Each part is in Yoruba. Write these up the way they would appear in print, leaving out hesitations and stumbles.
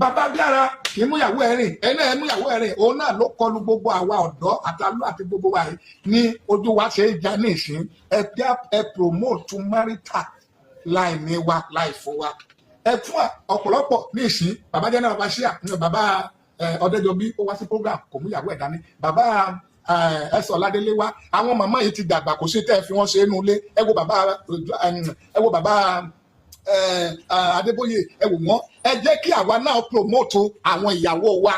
Bàbá bíára kì í múyàwó ẹ rìn, ẹ náà ẹ múyàwó ẹ rìn. Òun náà ló kọlu gbogbo àwa ọ̀dọ́ àtàlù àti gbogbo wa yìí ní ojú wa ṣe é já ní ìsín. Ẹ bí ẹ promote marital láì ní wa láì fún wa. Ẹ fún ọ̀pọ̀lọpọ̀ ní ìsín. Bàbá jẹ́ náà, bàbá ṣíà, bàbá Ọ̀dẹ́jọbí, ó wá sí program, kò múyàwó ẹ̀ dání. Bàbá ẹsọ Ládélé wá. Àwọn màmá yìí ti dàgbà, kò sí tẹ́ ẹ fi wọ́n ṣe é nulẹ̀. Ẹ wo bàbá Adébóyè, ẹ wò wọ́n. Ẹ jẹ́ kí àwa náà promote àwọn ìyàwó wa.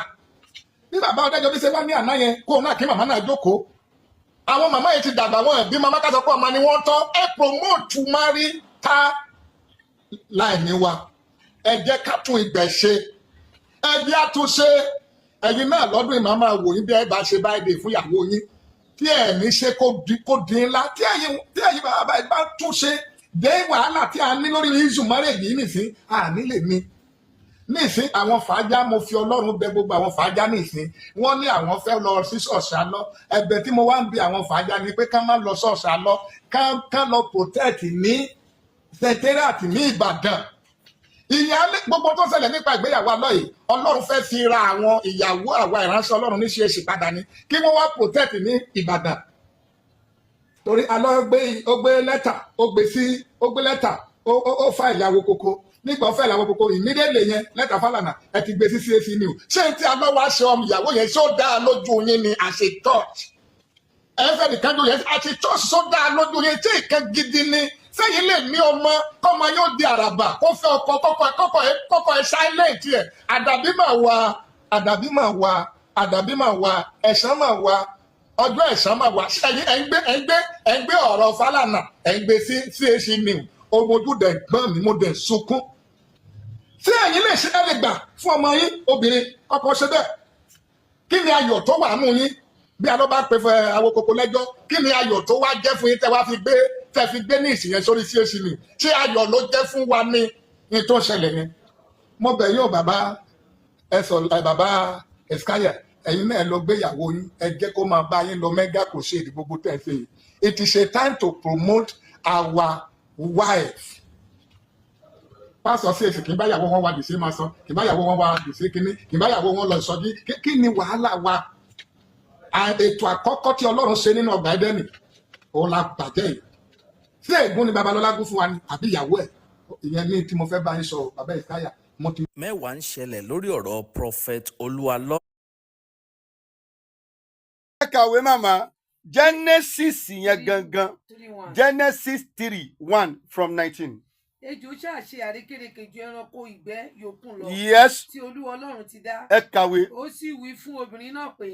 Bí bàbá Ọ̀dẹ́jọbí ṣe wá ní àná yẹn, kó náà kí màmá náà jókòó. Àwọn màmá yìí ti dàgbà, wọn ẹbí màmá ká sọ pé ọmọ ni wọ́n tọ́. Ẹ promote marital láì ní wa. Ẹ jẹ́ ká tún ibẹ̀ ṣe, ẹ bí a tún ṣe. Ẹ̀yin náà lọ́dún yìí, máa máa wò yín bí ẹ bá ṣe báyìí fún ìyàwó yín tí ẹ ní ṣe kó di ńlá. Tí ẹ̀yin bàbá bá tún ṣe dé, wàhálà tí a ní lórí issue marriage yìí nìsín, a ní lè ní nísìn. Àwọn fàájà, mo fi Ọlọ́run bẹ̀ gbogbo àwọn fàájà nísìn. Wọ́n ní àwọn fẹ́ lọ sí ṣọ̀ṣì alọ́. Ẹ̀bẹ̀ tí mo wá ń bi àwọn fàájà ni pé ká má lọ ṣọ̀ṣì alọ́, ká lọ protect ní secretariat ní Ìbàdàn. Ìyá gbogbo tó ṣẹlẹ̀ nípa ìgbéyàwó alọ́ yìí, Ọlọ́run fẹ́ fi ra àwọn ìyàwó àwa ìránṣẹ́ Ọlọ́run ní ṣe é ṣe padà ní kí wọ́n wá protect ní Ìbàdàn, torí alọ́ gbé, ó gbé lẹ́tà, ó gbé sí, ó gbé lẹ́tà, ó fa ìyàwó koko. Nígbà ó fẹ́ ìyàwó koko, immediately yẹn, lẹ́tà Fálànà, ẹ ti gbé sí CAC ni o. Ṣé tí alọ́ wá ṣe ọmọ ìyàwó yẹn, ṣó dáa lójú yín ni? As a church, ẹ fẹ́ nìkan jọ yẹn as a church, ṣó dáa lójú yín? Tí nǹkan gidi ni sẹ́yìn lè ní ọmọ kọ́mọ yóò di àràbà, kó fẹ́ ọkọ kọ́kọ́ ẹ silent ẹ̀. Àdàbí máa wà, àdàbí máa wà, àdàbí máa wà, ẹ̀san máa wà, ọjọ́ ẹ̀san máa wà. Ẹ̀yin ẹ̀ ń gbé ọ̀rọ̀ Fálànà, ẹ̀ ń gbé sí CAC new. Ojú dẹ̀ gbọ́n mi, mo dẹ̀ sunkún. Tí ẹ̀yin lè ṣe, ẹ lè gbà fún ọmọ yín obìnrin kọ́kọ́ ṣe bẹ́ẹ̀? Kí ni ayọ̀ tó wà nù yín bí alọ́ bá pe fún Awokoko lẹ́jọ́? Kí ni ayọ̀ tó wá jẹ́ fún yín tẹ́ wá fi gbé, tẹ́ fi gbé ní ìsìn yẹn sórí CAC ni? Ṣé ayọ̀ ló jẹ́ fún wa ní tó ń ṣẹlẹ̀ yẹn? Mo bẹ̀ yín o, bàbá ẹ sọ ẹ, bàbá Ẹ̀skáyà, ẹ̀yin náà lọ gbé ìyàwó yín. Ẹ jẹ́ kó máa bá yín lọ mega crusade gbogbo tẹ̀ ṣe yìí. It is a time to promote our wife. Pásọ sí èsì, kì í bá ìyàwó wọn wá dìsí máa sọ, kì í bá ìyàwó wọn wá dìsí kínní, kì í bá ìyàwó wọn lọ ìsọjí. Kí ni wàhálà wa? Ètò àkọ́kọ́ tí Ọlọ́run ṣe nínú ọgbà Ẹdẹ́nì, òun la bàjẹ́ yìí. Sí ègún ni Babalọ́lá gún fún wa ni àbí ìyàwó ẹ̀? Ìyẹn ní tí mo fẹ́ bá yín sọ, bàbá Ìsáyà, mo ti Mẹ́wàá ń ṣẹlẹ̀ lórí ọ̀rọ̀ Prophet Olúalọ́. Ẹ kàwé, màmá. Genesis yẹn gangan. 3:1. Genesis 3:1 from 19. Ejò ṣáà ṣe àrékérekè ju ẹranko ìgbẹ́ yòókù lọ tí Olúwa Ọlọ́run ti dá. Ẹ kàwé. Ó sì wí fún obìnrin náà pé,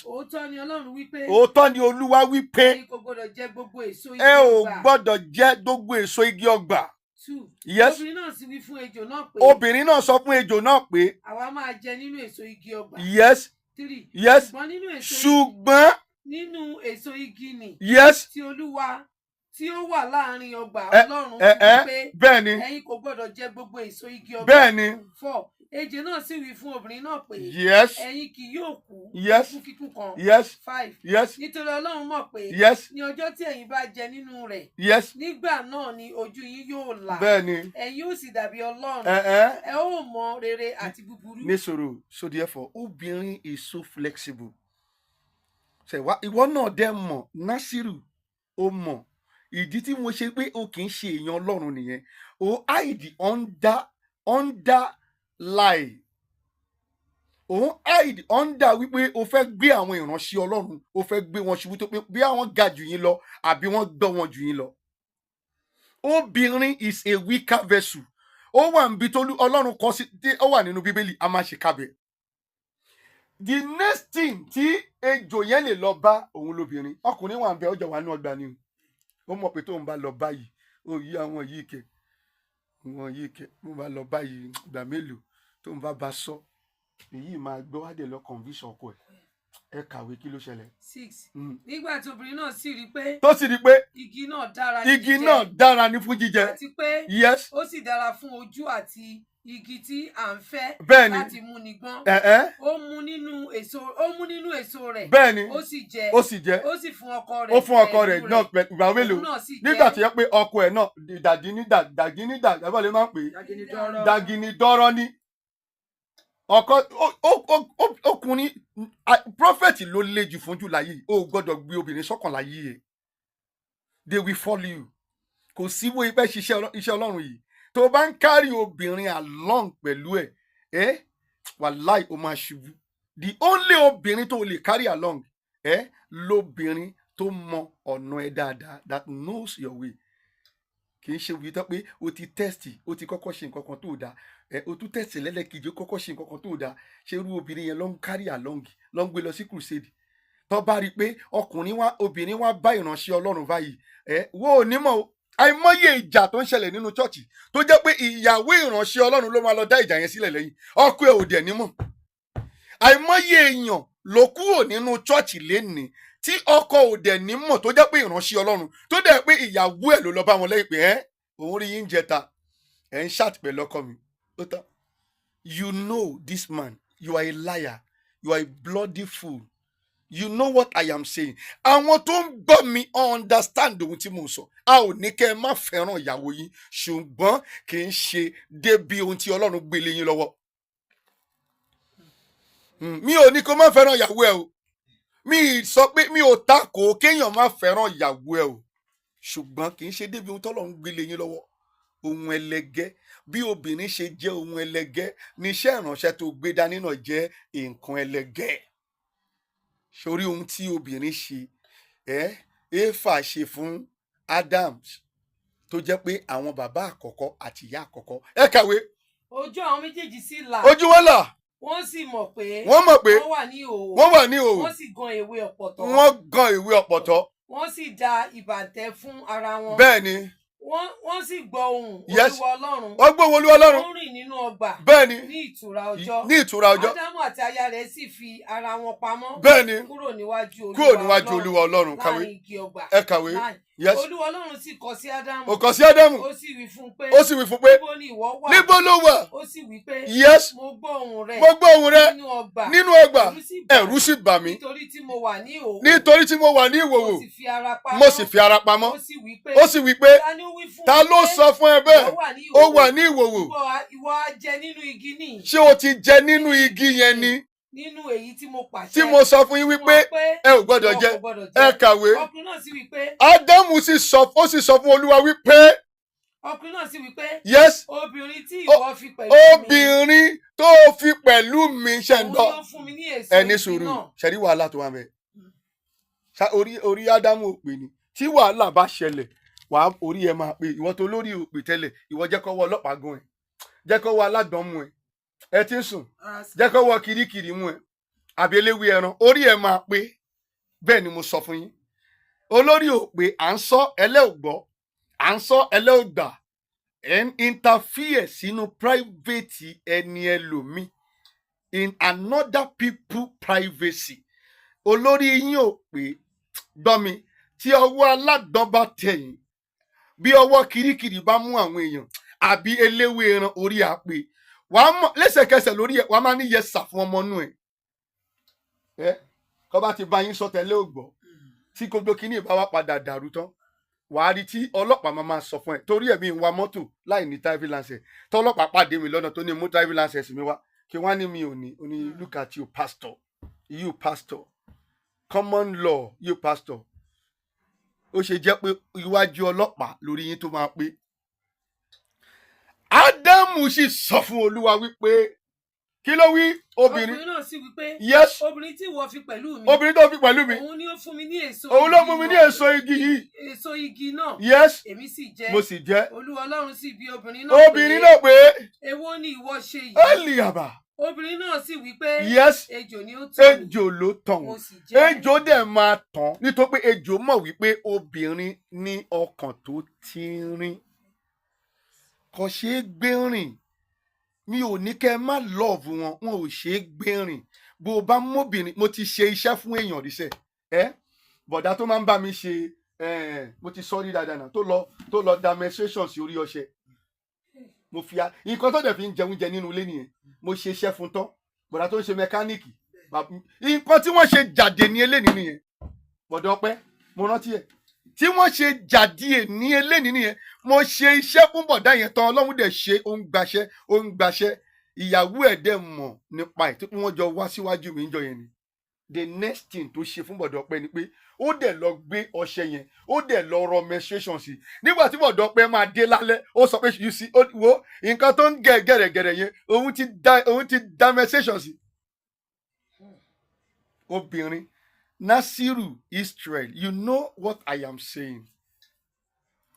òótọ́ ni Ọlọ́run wí pé, Òótọ́ ni Olúwa wí pé, ẹ̀yin kò gbọdọ̀ jẹ gbogbo èso igi ẹ ò ọgbà. gbọ́dọ̀ jẹ gbogbo èso igi ọgbà. 2. Obìnrin náà sì wí fún ejò náà pé, Obìnrin náà sọ fún ejò náà pé, àwa máa jẹ nínú èso igi ọgbà. 3. Ṣùgbọ́n nínú èso Ṣùgbọ́n nínú èso igi nì tí Olúwa tí ó wà láàrin ọgbà, Ọlọ́run ti wí pé, ẹ̀yin kò gbọdọ̀ jẹ gbogbo èso igi ọgbà. 4. Ejò náà sì wí fún obìnrin náà pé, ẹ̀yin kì yóò kú ikú kíkú kan. 5. Nítorí Ọlọ́run mọ̀ pé ní ọjọ́ tí ẹ̀yin bá jẹ nínú rẹ̀, nígbà náà ni ojú yín yóò là, ẹ̀yin ó sì dàbí Ọlọ́run, ẹ ẹ ẹ ó mọ rere àti búburú. Nísòro. So therefore, obìnrin is so flexible. Ṣe wá, ìwọ náà dẹ̀ mọ̀, Nasiru, ó mọ̀ ìdí tí mo ṣe pé o kì í ṣe èèyàn Ọlọ́run nìyẹn. O hide under lie, òun hide under wípé o fẹ́ gbé àwọn ìránṣẹ́ Ọlọ́run, o fẹ́ gbé wọn ṣubú, tó pé bí àwọn ga jù yín lọ àbí wọ́n gbọ́ wọn jù yín lọ. Obìnrin is a weaker vessel. Ó wà níbi tó Ọlọ́run kọ sí tí ó wà nínú Bíbélì, a máa ṣe kábẹ̀. The next thing tí ejò yẹn lè lọ bá òun lóbìnrin. Ọkùnrin wà ń bẹ, ọjọ́ wà ní ọgbà ni o. Ó mọ̀ pé tóun bá lọ báyìí, ó yí àwọn yìí kẹ, àwọn yìí kẹ, mo bá lọ báyìí, ìgbà mélòó tóun bá bá sọ èyí máa gbọ́, wá dé lọ convince ọkọ ẹ̀. Ẹ kàwé, kí ló ṣẹlẹ̀? 6. Nígbà tí obìnrin náà sì rí i pé Tó sì rí i pé igi náà dára ní igi jíjẹ, náà dára ní fún jíjẹ, àti pé ó sì dára fún ojú àti Igi tí à ń fẹ́ Bẹ́ẹ̀ni. láti mú ni gbọ́n. Ẹ̀ẹ́. Ó mú nínú èso rẹ̀. Bẹ́ẹ̀ni. Ó sì jẹ. Ó sì jẹ. Ó sì fún ọkọ rẹ̀ Ó fún ọkọ rẹ̀ pẹ̀lú náà pẹ̀lú ìgbà mélòó? Òun náà sì jẹ. Nígbà tó yẹ pé ọkọ ẹ̀ náà dàgínní dàgínní dàgbà lè máa ń pè é dàgínní dọ́rọ́ ní ọkọ ọkùnrin prophet ló le jù fún jù láyé yìí. O ò gbọ́dọ̀ gbé obìnrin sọ́kàn láyé ẹ̀, they will follow you. Kò sí bó ibẹ̀ ṣiṣẹ́ iṣẹ́ Ọlọ́run yìí tó bá ń carry obìnrin along pẹ̀lú ẹ̀ ẹ́, wàláì, ó máa ṣubú. The only obìnrin tó lè carry along ẹ lóbìnrin tó mọ ọ̀nà ẹ dáadáa, that knows your way. Kì í ṣe wí tán pé o ti test, o ti kọ́kọ́ ṣe nǹkan kan tó dáa ẹ, o tún test lẹ́lẹ́kejì, o kọ́kọ́ ṣe nǹkan kan tó dáa. Ṣe irú obìnrin yẹn ló ń carry along, ló ń gbé lọ sí crusade? Tó bá rí i pé ọkùnrin wá, obìnrin wá bá ìránṣẹ́ Ọlọ́run báyìí, ẹ wo ò ní mọ̀ o. Àìmọye ìjà tó ń ṣẹlẹ̀ nínú church tó jẹ́ pé ìyàwó ìránṣẹ́ Ọlọ́run ló máa lọ dá ìjà yẹn sílẹ̀ lẹ́yìn, ọkọ ẹ̀ ò dẹ̀ ní mọ̀. Àìmọye èèyàn ló kúrò nínú church lénìí tí ọkọ ò dẹ̀ ní mọ̀, tó jẹ́ pé ìránṣẹ́ Ọlọ́run, tó dẹ̀ pé ìyàwó ẹ̀ ló lọ bá wọn lẹ́yìn pé ẹ́ òun rí yín jẹta, ẹ̀ ń chat pẹ̀lú ọkọ mi. Ó tán. You know this man, you are a liar, you are a bloody fool. You know what I am saying. Àwọn tó ń gbọ́ mi understand ohun tí mo ń sọ. A ò ní kẹ́ ẹ má fẹ́ràn ìyàwó yín, ṣùgbọ́n kì í ṣe débi ohun tí Ọlọ́run gbé lé yín lọ́wọ́. Mi ò ní kó má fẹ́ràn ìyàwó ẹ o. Mi ì sọ pé mi ò takò kéèyàn má fẹ́ràn ìyàwó ẹ o, ṣùgbọ́n kì í ṣe débi ohun tọ́lọ́run gbé lé yín lọ́wọ́. Ohun ẹlẹgẹ́, bí obìnrin ṣe jẹ́ ohun ẹlẹgẹ́, níṣẹ́ ìránṣẹ́ tó gbé dání náà jẹ́ nǹkan ẹlẹgẹ́. Sórí ohun tí obìnrin ṣe, ẹ Éfà ṣe fún Adams, tó jẹ́ pé àwọn bàbá àkọ́kọ́ àti ìyá àkọ́kọ́. Ẹ kàwé. Ojú àwọn méjèèjì sì là. Ojú wọn là. Wọ́n sì mọ̀ pé Wọ́n mọ̀ pé wọ́n wà ní ìhòòhò. Wọ́n wà ní ìhòòhò. Wọ́n sì gan ewé ọ̀pọ̀tọ́. Wọ́n gan ìwé ọ̀pọ̀tọ́. Wọ́n sì da ìbàǹtẹ́ fún ara wọn. Bẹ́ẹ̀ ni. Wọ́n sì gbọ́ ohùn Yes. Olúwa Ọlọ́run. Wọ́n gbọ́ Olúwa Ọlọ́run. Ó ń rìn nínú ọgbà Bẹ́ẹ̀ ni. ní ìtura ọjọ́. Ní ìtura ọjọ́. Ádámù àti aya rẹ̀ sì fi ara wọn pamọ́ Bẹ́ẹ̀ ni. kúrò níwájú Olúwa Kúrò níwájú Ọlọ́run Olúwa Ọlọ́run. Kàwé. láàrin igi ọgbà. Ẹ kàwé. 9. Yes. Olúwa Ọlọ́run sì kọ sí Ádámù. Ó kọ sí Ádámù. Ó sì wí fún un pé, Ó sì wí fún pé, níbo ni ìwọ wà? Níbo ló wà? Ó sì wí pé, Yes. mo gbọ́ ohùn rẹ̀ Mo gbọ́ ohùn rẹ nínú ọgbà. nínú ọgbà. Ẹ̀rù sì bà Ẹ̀rù sì bà mí. nítorí tí mo wà ní ìhòòhò. Nítorí tí mo wà ní ìhòòhò. Mo sì fi ara pamọ́. Mo sì fi ara pamọ́. Ó sì wí pé, Ó sì wí pé, ta ni ó wí fún ta ọ ló pé sọ fún ẹ bẹ́ẹ̀? ìwọ wà ní Ó ìhòòhò? wà ní ìhòòhò. Ìwọ á jẹ nínú igi ní Ṣé o ti jẹ nínú igi yẹn ni nínú èyí tí mo pàṣẹ tí mo sọ fún yín fún wípé ọ pé ẹ ò gbọ́dọ̀ ìwọ jẹ? kò gbọ́dọ̀ Ẹ jẹ? kàwé. Ọkùnrin náà sì wí pé, Ádámù sì sọ, ó sì sọ fún Olúwa wípé, ọkùnrin náà sì wí pé, Yes. obìnrin tí ìwọ fi pẹ̀lú mi, Obìnrin tó fi pẹ̀lú mi, ṣe ń òun gbọ́? ni ó fún mi ní èso Ẹ ní igi sùúrù. náà. Ṣe rí wàhálà tó wà mẹ́ orí orí Ádámù ò pè ní. Tí wàhálà bá ṣẹlẹ̀, wàá orí ẹ máa pè. Ìwọ tó lórí ò pè tẹ́lẹ̀, ìwọ jẹ́ kọ́wọ́ ọlọ́pàá gún ẹ, jẹ́ kọ́wọ́ aládùn mú ẹ, ẹ ti ń sùn, jẹ́ kọ́wọ́ kirikiri mú ẹ àbí eléwé ẹran, orí ẹ máa pé. Bẹ́ẹ̀ ni mo sọ fún yín. Olórí ò pé, à ń sọ ẹlẹ́ ò gbọ́, à ń sọ ẹlẹ́ ò gbà. Ẹ̀ ń interfere sínú private ẹni ẹlòmíì, in another people privacy. Olórí yín ò pé. Gbọ́ mi, tí ọwọ́ aládùn bá tẹ̀yìn, bí ọwọ́ kirikiri bá mú àwọn èèyàn àbí eléwé ẹran, orí àpè wàá mọ̀ lẹ́sẹ̀kẹsẹ̀ lórí ẹ̀, wàá máa ní yẹ sà fún ọmọ inú ẹ̀. Ẹ kọ́ bá ti bá yín sọ tẹ́lẹ̀ ò gbọ́, tí gbogbo kínní ìbá wa padà dàrú tán, wàá rí tí ọlọ́pàá máa sọ fún ẹ. Torí ẹ̀mí ń wa mọ́tò láì ní driving license, tọ́lọ́pàá pàdé mi lọ́nà tó ní mú driving license mi wá, kí wọ́n á ní mi ò ní. Ó ní, "Look at you, pastor, you pastor, common law, you pastor." Ó ṣe jẹ́ pé iwájú ọlọ́pàá lórí yín tó máa pé. Ádámù sì sọ fún Olúwa wípé, kí ló wí obìnrin? Ọkùnrin náà sì wí pé, Yes. obìnrin tí ìwọ fi pẹ̀lú mi, Obìnrin tó fi pẹ̀lú mi, òun ni ó fún mi ní èso òun ló igi fún mi ní náà. èso igi yìí. Èso igi náà. Yes. Èmi sì jẹ. Mo sì jẹ. Olúwa Ọlọ́run sì bi obìnrin náà Obìnrin pé, náà pé, èwo ni ìwọ ṣe yìí? Eliaba. Obìnrin náà sì wí pé, Yes. ejò ni ó tàn mí, Ejò ló tàn mo wọ́n. sì jẹ. Ejò dẹ̀ máa tàn nítorí pé ejò mọ̀ wípé obìnrin ní ọkàn tó tínrín, kò ṣeé gbé rìn. Mi ò ní kẹ́ ẹ má love wọn, wọn ò ṣeé gbé rìn. Bó o bá móbìnrin, mo ti ṣe iṣẹ́ fún èèyàn ríṣẹ́ ẹ, bọ̀dá tó máa ń bá mi ṣe mo ti sọ rí dáadáa náà, tó lọ da menstruation sí orí ọṣẹ. Mo fi nǹkan tó dẹ̀ fi ń jẹun jẹ nínú ilé nìyẹn. Mo ṣe iṣẹ́ fún tán, bọ̀dá tó ń ṣe mẹkáníìkì, nǹkan tí wọ́n ṣe jáde ní eléyìí nìyẹn. Bọ̀dọ̀ ọpẹ́, mo rántí ẹ̀ tí wọ́n ṣe jáde ní eléyìí nìyẹn. Mo ṣe iṣẹ́ fún bọ̀dá yẹn tán, Ọlọ́run dẹ̀ ṣe, ó ń gbaṣẹ́, ó ń gbaṣẹ́. Ìyàwó ẹ̀ dẹ̀ mọ̀ nípa ẹ̀, tí wọ́n jọ wá síwájú mi níjọ́ yẹn ni. The next thing tó ṣe fún bọ̀dọ̀ ọpẹ́ ni pé ó dẹ̀ lọ gbé ọṣẹ yẹn, ó dẹ̀ lọ rọ menstruation sí. Nígbà tí bọ̀dọ̀ ọpẹ́ máa dé lálẹ́, ó sọ pé, "You see," ó wo nǹkan tó ń gẹ̀ gẹ̀rẹ̀gẹ̀rẹ̀ yẹn, òun ti da menstruation sí. Obìnrin, Nasiru Israel, you know what I am saying.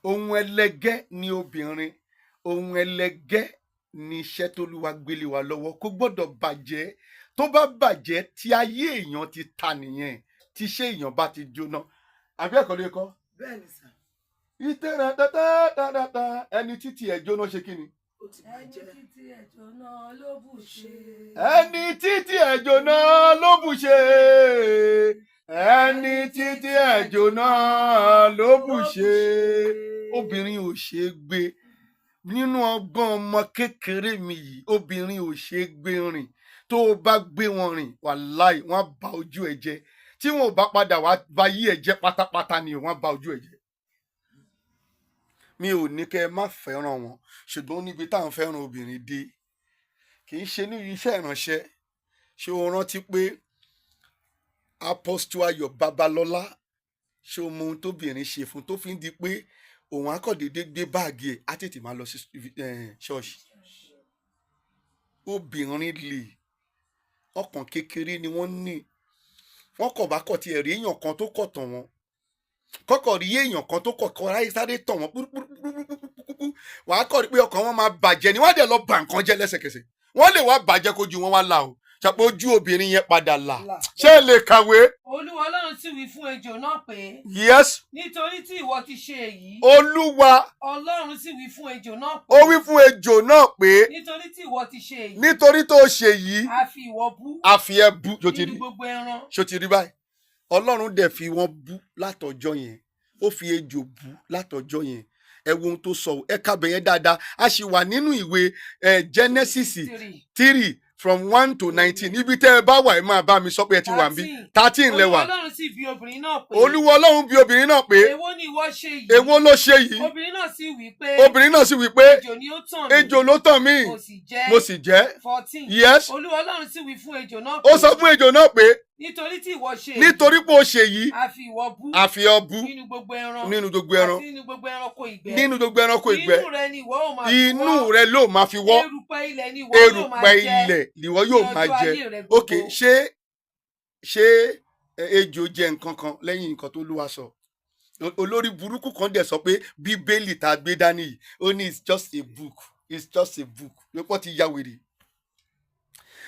Ohun ẹlẹgẹ́ ni obìnrin, ohun ẹlẹgẹ́ ni iṣẹ́ t'Olúwa gbélé wa lọ́wọ́. Kò gbọ́dọ̀ bàjẹ́. Tó bá bàjẹ́, tí ayé èèyàn ti ta nìyẹn, tí iṣẹ́ èèyàn bá ti jóná. Àbí ẹ̀kọ́ ló kọ́? Bẹ́ẹ̀ ni sà. Ìtẹ̀rẹ̀ tẹ́tẹ́ ẹni títí ẹ̀ jóná ṣe kí ni? Ó ti bàjẹ́. Ẹni títí ẹ̀ jóná ló bù ṣe. Ẹni títí ẹ̀ jóná ló bù ṣe. Ẹni títí ẹ̀ jóná ló bù ṣe. Obìnrin ò ṣe é gbé nínú ọgbọ́n ọmọ kékeré mi yìí. Obìnrin ò ṣe é gbé rìn. Tó o bá gbé wọn rìn, wàláì, wọ́n á ba ojú ẹ jẹ́. Tí wọn ò bá padà wá ba yí ẹ jẹ́ pátápátá ni, wọ́n á ba ojú ẹ jẹ́. Mi ò ní kẹ́ ẹ má fẹ́ràn wọn, ṣùgbọ́n níbi tá à ń fẹ́ràn obìnrin dé, kì í ṣe ní iṣẹ́ ìránṣẹ́. Ṣé o rántí pé Apostle Ayọ̀ Babalọ́lá, ṣé o mọ ohun tóbìnrin ṣe fún tó fi ń di pé òun á kàn déédéé gbé báàgì ẹ̀, á tètè máa lọ sí ṣọ́ọ̀ṣì? Obìnrin lè ọkàn kékeré ni wọ́n ní. Wọ́n kọ̀ bá kọ̀ tiẹ̀ rí èèyàn kan tó kọ̀ tàn wọ́n, kọ́kọ́ rí èèyàn kan tó kọ̀kọ́ ráyé sáré tàn wọ́n púrúpúrúpúrúpúrú, wàá kọ́ rí pé ọkàn wọn máa bàjẹ́ ni. Wọ́n á dẹ̀ lọ bà nǹkan jẹ́ lẹ́sẹ̀kẹsẹ̀. Wọ́n lè wá bàjẹ́ kójú wọn wá là o, ṣàpé ojú obìnrin yẹn padà là. Là. Ṣé ẹ lè kàwé? Olúwa Ọlọ́run sì wí fún ejò náà pé, nítorí tí ìwọ ti ṣe èyí. Olúwa Ọlọ́run sì wí fún ejò náà pé, ó wí fún ejò náà pé, nítorí tí ìwọ ti ṣe èyí, nítorí tó ṣe yìí, a fi ìwọ bú àfi ẹ bú. Ṣó ti nínú rí? gbogbo ẹran. Ṣó ti rí báyìí? Ọlọ́run dẹ̀ fi wọ́n bú látọjọ́ yẹn. Ó fi ejò bú látọjọ́ yẹn. Ẹ wo ohun tó sọ o. Ẹ kábẹ̀ yẹn dáadáa. A sì wà nínú ìwé Genesis 3. 3 from 1 to 19. Ibi tẹ́ ẹ bá wà, ẹ máa bá mi sọ pé ẹ ti wà níbí. 13 Olúwa lẹ́wà. Ọlọ́run sì bi obìnrin náà pé, Olúwa Ọlọ́run bi obìnrin náà pé, èwo ni ìwọ ṣe yìí? Èwo ló ṣe yìí? Obìnrin náà sì wí pé, Obìnrin náà sì wí pé, ejò ni ó tàn mí, ejò ló tàn mí, mo sì jẹ. mo sì jẹ. 14. Olúwa Ọlọ́run sì wí fún ejò náà pé, Ó sọ fún ejò náà pé, nítorí tí ìwọ ṣe èyí, nítorí pé ó ṣe yìí, a fi ìwọ bú a fi ọ bú nínú gbogbo ẹran nínú gbogbo ẹran àti nínú gbogbo ẹranko ìgbẹ́. Nínú gbogbo ẹranko ìgbẹ́. Inú rẹ ni ìwọ ó máa fi Inú wọ́. rẹ ló máa fi wọ́. Erùpẹ̀ ilẹ̀ ni ìwọ yóò máa Erùpẹ̀ jẹ ilẹ̀ ìwọ yóò ní máa ọjọ́ jẹ. ayé rẹ gbogbo. Ok, ṣé ejò jẹ nǹkan kan lẹ́yìn nǹkan tó lúwa sọ? Olórí burúkú kan dẹ̀ sọ pé Bíbélì tá a gbé dání yìí, ó ní it's just a book, it's just a book. Lọ́pọ̀ ti ya wèrè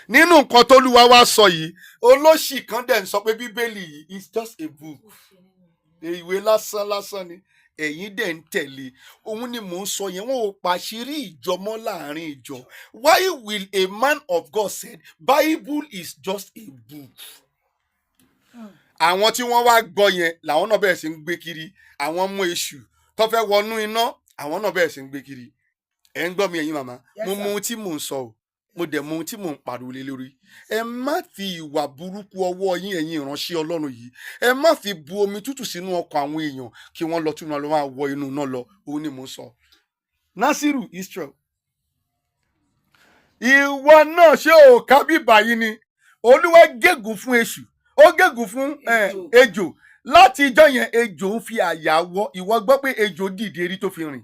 nínú nǹkan t'Olúwa wá sọ yìí. Olóṣì kan dẹ̀ ń sọ pé Bíbélì yìí, it's just a book, ìwé lásán lásán ni. Ẹ̀yin dẹ̀ ń tẹ̀lé. Òun ni mò ń sọ yẹn. Wọn ò pàṣírí ìjọ mọ́ láàrin ìjọ. Why will a man of God said Bible is just a book? Àwọn tí wọ́n wá gbọ́ yẹn làwọn náà bẹ̀rẹ̀ sí ń gbé kiri. Àwọn ọmọ èṣù tó fẹ́ wọnú iná, àwọn náà bẹ̀rẹ̀ sí ń gbé kiri. Ẹ̀ ń gbọ́ mi, ẹ̀yin màmá? Yes, Mo sir. mọ ohun tí mò ń sọ o, mo dẹ̀ mọ ohun tí mò ń pariwo lé lórí. Ẹ má fi ìwà burúkú ọwọ́ yín, ẹ̀yin ìránṣẹ́ Ọlọ́run yìí, ẹ má fi bu omi tútù sínú ọkàn àwọn èèyàn kí wọ́n lọ tún lọ máa wọ inú náà lọ. Òun ni mò ń sọ. Nasiru Israel, ìwọ náà, ṣé o ká bíbà yìí ni? Olúwa gégùn fún èṣù, ó gégùn fún Ejò. ejò. Láti ijọ́ yẹn, ejò ń fi àyà wọ. Ìwọ gbọ́ pé ejò dìde rí tó fi rìn?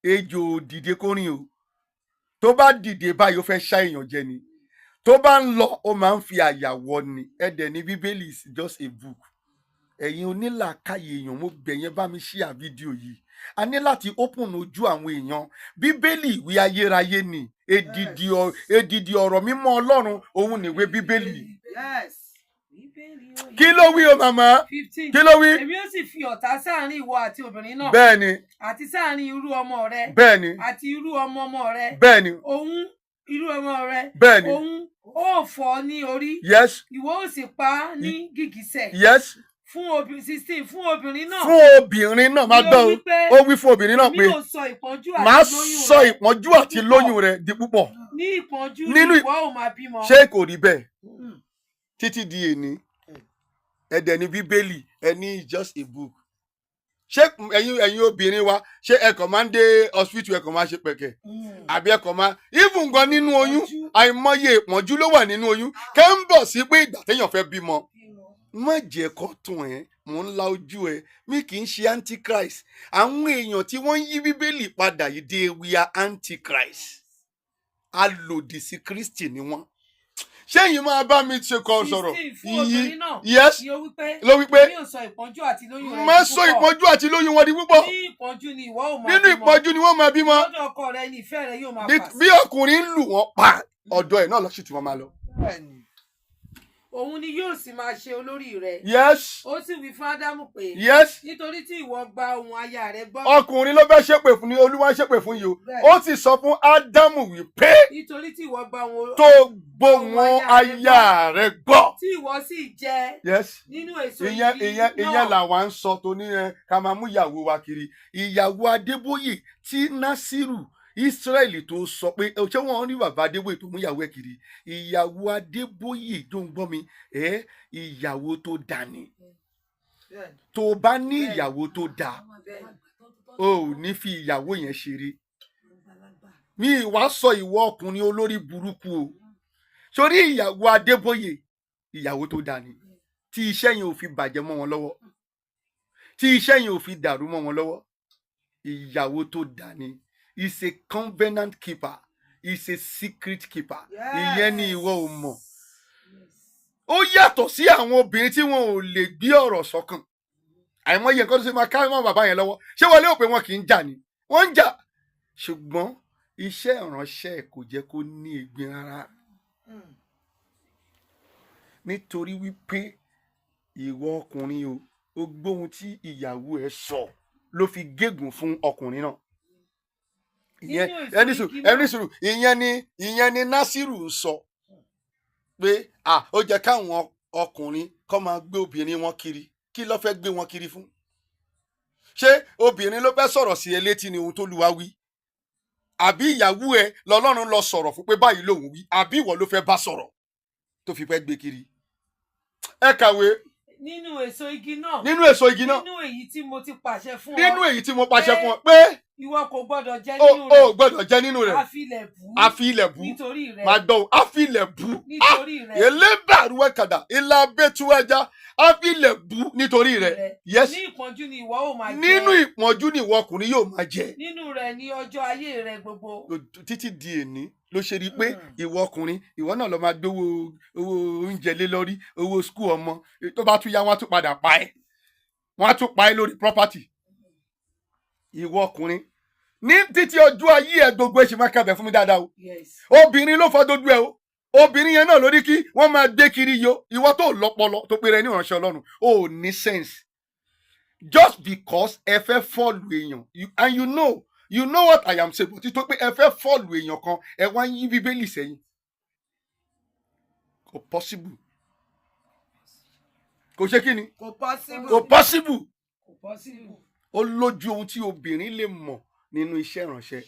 Ejò ò dìde kó rìn o. Tó bá dìde báyìí, ó fẹ́ ṣá èèyàn jẹ ni. Tó bá ń lọ, ó máa ń fi àyà wọ ni. Ẹdẹ ní Bíbélì is just a book. Ẹ̀yin onílàákàyè èèyàn, mo bẹ̀ yẹn, bá mi share fídíò yìí. A ní láti open ojú àwọn èèyàn. Bíbélì, ìwé ayérayé ni. Èdìdì ọ̀rọ̀ mímọ́ Ọlọ́run, òun nìwé Bíbélì. Kí ló wí o, màmá? 15. Kí ló wí? Èmi ó sì fi ọ̀tá sáàrin ìwọ àti obìnrin náà, àti sáàrin irú ọmọ rẹ àti irú ọmọ ọmọ rẹ. Òun irú ọmọ rẹ, òun ó fọ́ ní orí, ìwọ ó sì pa á ní gìgísẹ̀. Fún obìnrin, 16, fún obìnrin náà Fún obìnrin náà, máa ni ó gbọ́ o. wí pé, Ó wí fún obìnrin náà èmi pé, yóò sọ ìpọ́njú àti màá lóyún sọ rẹ ìpọ́njú àti púpọ̀. lóyún rẹ di púpọ̀. Ní ìpọ́njú Nínú ni ìwọ ò máa bímọ. Ṣé kò rí bẹ́ẹ̀ títí di èní? Ẹ̀dẹ̀ ní Bíbélì, ẹni is just a book. Ṣé ẹ̀yin obìnrin wa, ṣé ẹ kàn máa ń dé hospital, ẹ kàn máa ṣe pẹ̀kẹ̀, àbí ẹ kàn máa even gan nínú oyún? Àìmọye ìpọ́njú ló wà nínú oyún, kẹ́ ń bọ̀ sí pé ìgbà téèyàn fẹ́ bímọ. Má jẹ́ kó tún ẹ, mò ń la ojú ẹ. Mi kì í ṣe antichrist. Àwọn èèyàn tí wọ́n ń yí Bíbélì padà yìí, they were antichrist, alòdì sí Kristi ni wọ́n. Ṣé yìí máa bá mi ṣe kọ sọ̀rọ̀? 16, fún obìnrin náà Yes. ni ó wí pé, Ló wí pé, èmi yóò sọ ìpọ́njú àti lóyún rẹ má di sọ púpọ̀. ìpọ́njú àti lóyún wọn di púpọ̀. Ní ìpọ́njú ni ìwọ ò máa Nínú bímọ. ìpọ́njú ni wọ́n máa bímọ. Lọ́dọ̀ ọkọ rẹ ni ìfẹ́ rẹ yóò máa fà sí. Bí ọkùnrin ń lù wọ́n pa, ọ̀dọ̀ ẹ̀ náà lọ́sì tí wọ́n máa lọ. Òun ni yóò sì máa ṣe olórí rẹ. Ó sì wí fún Ádámù pé, nítorí tí ìwọ gba ohùn aya rẹ gbọ́. Ọkùnrin ló fẹ́ ṣépè fún ni Olúwa ṣépè fún yìí o. Ó sì sọ fún Ádámù wípé, Nítorí tí ìwọ gba ohùn tó gbóhùn aya rẹ gbọ́, tí ìwọ sì jẹ nínú èso ìyẹn igi ìyẹn ìyẹn náà. Làwa ń sọ tó ní ẹ ká máa mú ìyàwó wa kiri. Ìyàwó Adébóyè tí Násírù Ísírẹ́lì tó sọ pé, ṣé wọ́n rí bàbá Adébóyè tó mú ìyàwó ẹ̀ kiri? Ìyàwó Adébóyè tó ń gbọ́ mi ẹ, ìyàwó tó dání. Tó bá ní ìyàwó tó dáa, o ò ní fi ìyàwó yẹn ṣeré. Mi ìwà sọ ìwọ ọkùnrin olórí burúkú o. Sórí ìyàwó Adébóyè, ìyàwó tó dáa ni, tí iṣẹ́ yẹn ò fi bàjẹ́ mọ́ wọn lọ́wọ́, tí iṣẹ́ yẹn ò fi dàrú mọ́ wọn lọ́wọ́. Ìyàwó tó dáa ni, is a covenant keeper, is a secret keeper. Ìyẹn ni ìwọ ò mọ̀. Ó yàtọ̀ sí àwọn obìnrin tí wọn ò lè gbé ọ̀rọ̀ sọ́kàn. Àìmọye nǹkan tó ṣe máa ká mọ́ bàbá yẹn lọ́wọ́. Ṣé wọlé ò pé wọn kì í jà ni? Wọ́n ń jà, ṣùgbọ́n iṣẹ́ ìránṣẹ́ kò jẹ́ kó ní egbin rárá, nítorí wípé ìwọ ọkùnrin o, ó gbóhun tí ìyàwó ẹ sọ ló fi gégùn fún ọkùnrin náà. Ìyẹn Nínú èso ẹni sùúrù, igi náà. Ẹni sùúrù. Ìyẹn ni Násìrù ń sọ pé à ó jẹ́ káwọn ọkùnrin kọ́ máa gbé obìnrin wọn kiri. Kí ló fẹ́ gbé wọn kiri fún? Ṣé obìnrin ló fẹ́ sọ̀rọ̀ sí ẹ létí ni ohun tó lu wa wí, àbí ìyàwó ẹ lọ́lọ́run lọ sọ̀rọ̀ fún pé báyìí lòun wí, àbí ìwọ ló fẹ́ bá sọ̀rọ̀ tó fi fẹ́ gbé kiri? Ẹ kàwé. Nínú èso igi náà. Nínú èso igi náà. Nínú èyí tí mo ti pàṣẹ fún ọ. Nínú èyí tí mo pàṣẹ fún ọ pé, ìwọ kò gbọdọ̀ jẹ o nínú ò rẹ̀. gbọ́dọ̀ jẹ nínú rẹ̀. Àfi ilẹ̀ bú. Àfi ilẹ̀ bú. Nítorí rẹ̀. Máa gbọ́ o, àfi ilẹ̀ bú. Nítorí rẹ̀. Elébàrúwẹ̀ kàdà ilà abẹ́túwájá, àfi ilẹ̀ bú nítorí rẹ̀. Yes. Ní ìpọ́njú ni ìwọ ó máa jẹ. Nínú ìpọ́njú ni ìwọ ọkùnrin yóò máa jẹ. Nínú rẹ̀ ní ọjọ́ ayé rẹ̀ gbogbo. Títí di èní ló ṣe rí i pé ìwọ ọkùnrin, ìwọ náà lọ máa gbówó owó oúnjẹ lé lórí, owó school ọmọ. Tó bá tún yá, wọn á tún padà pa ẹ́, wọn á tún pa ẹ́ lórí property. Ìwọ ọkùnrin, ní títí ọjọ́ ayé ẹ gbogbo, ẹ ṣe máa kábẹ̀ fún mi dáadáa o. Obìnrin ló fọ́ dojú ẹ o. Obìnrin yẹn náà ló ní kí wọ́n máa gbé kiri yo. Ìwọ tó lọ́pọlọ, tó péré ní ìránṣẹ́ Ọlọ́run, o ò ní sense. Just because ẹ fẹ́ follow èèyàn, and you know what I am saying, but tó pé ẹ fẹ́ follow èèyàn kan, ẹ wá ń yí Bíbélì sẹ́yìn, kò possible. Kò ṣe kí ni? Kò possible. Kò possible. Kò possible. Ó lójú ohun tí obìnrin lè mọ̀ nínú iṣẹ́ ìránṣẹ́.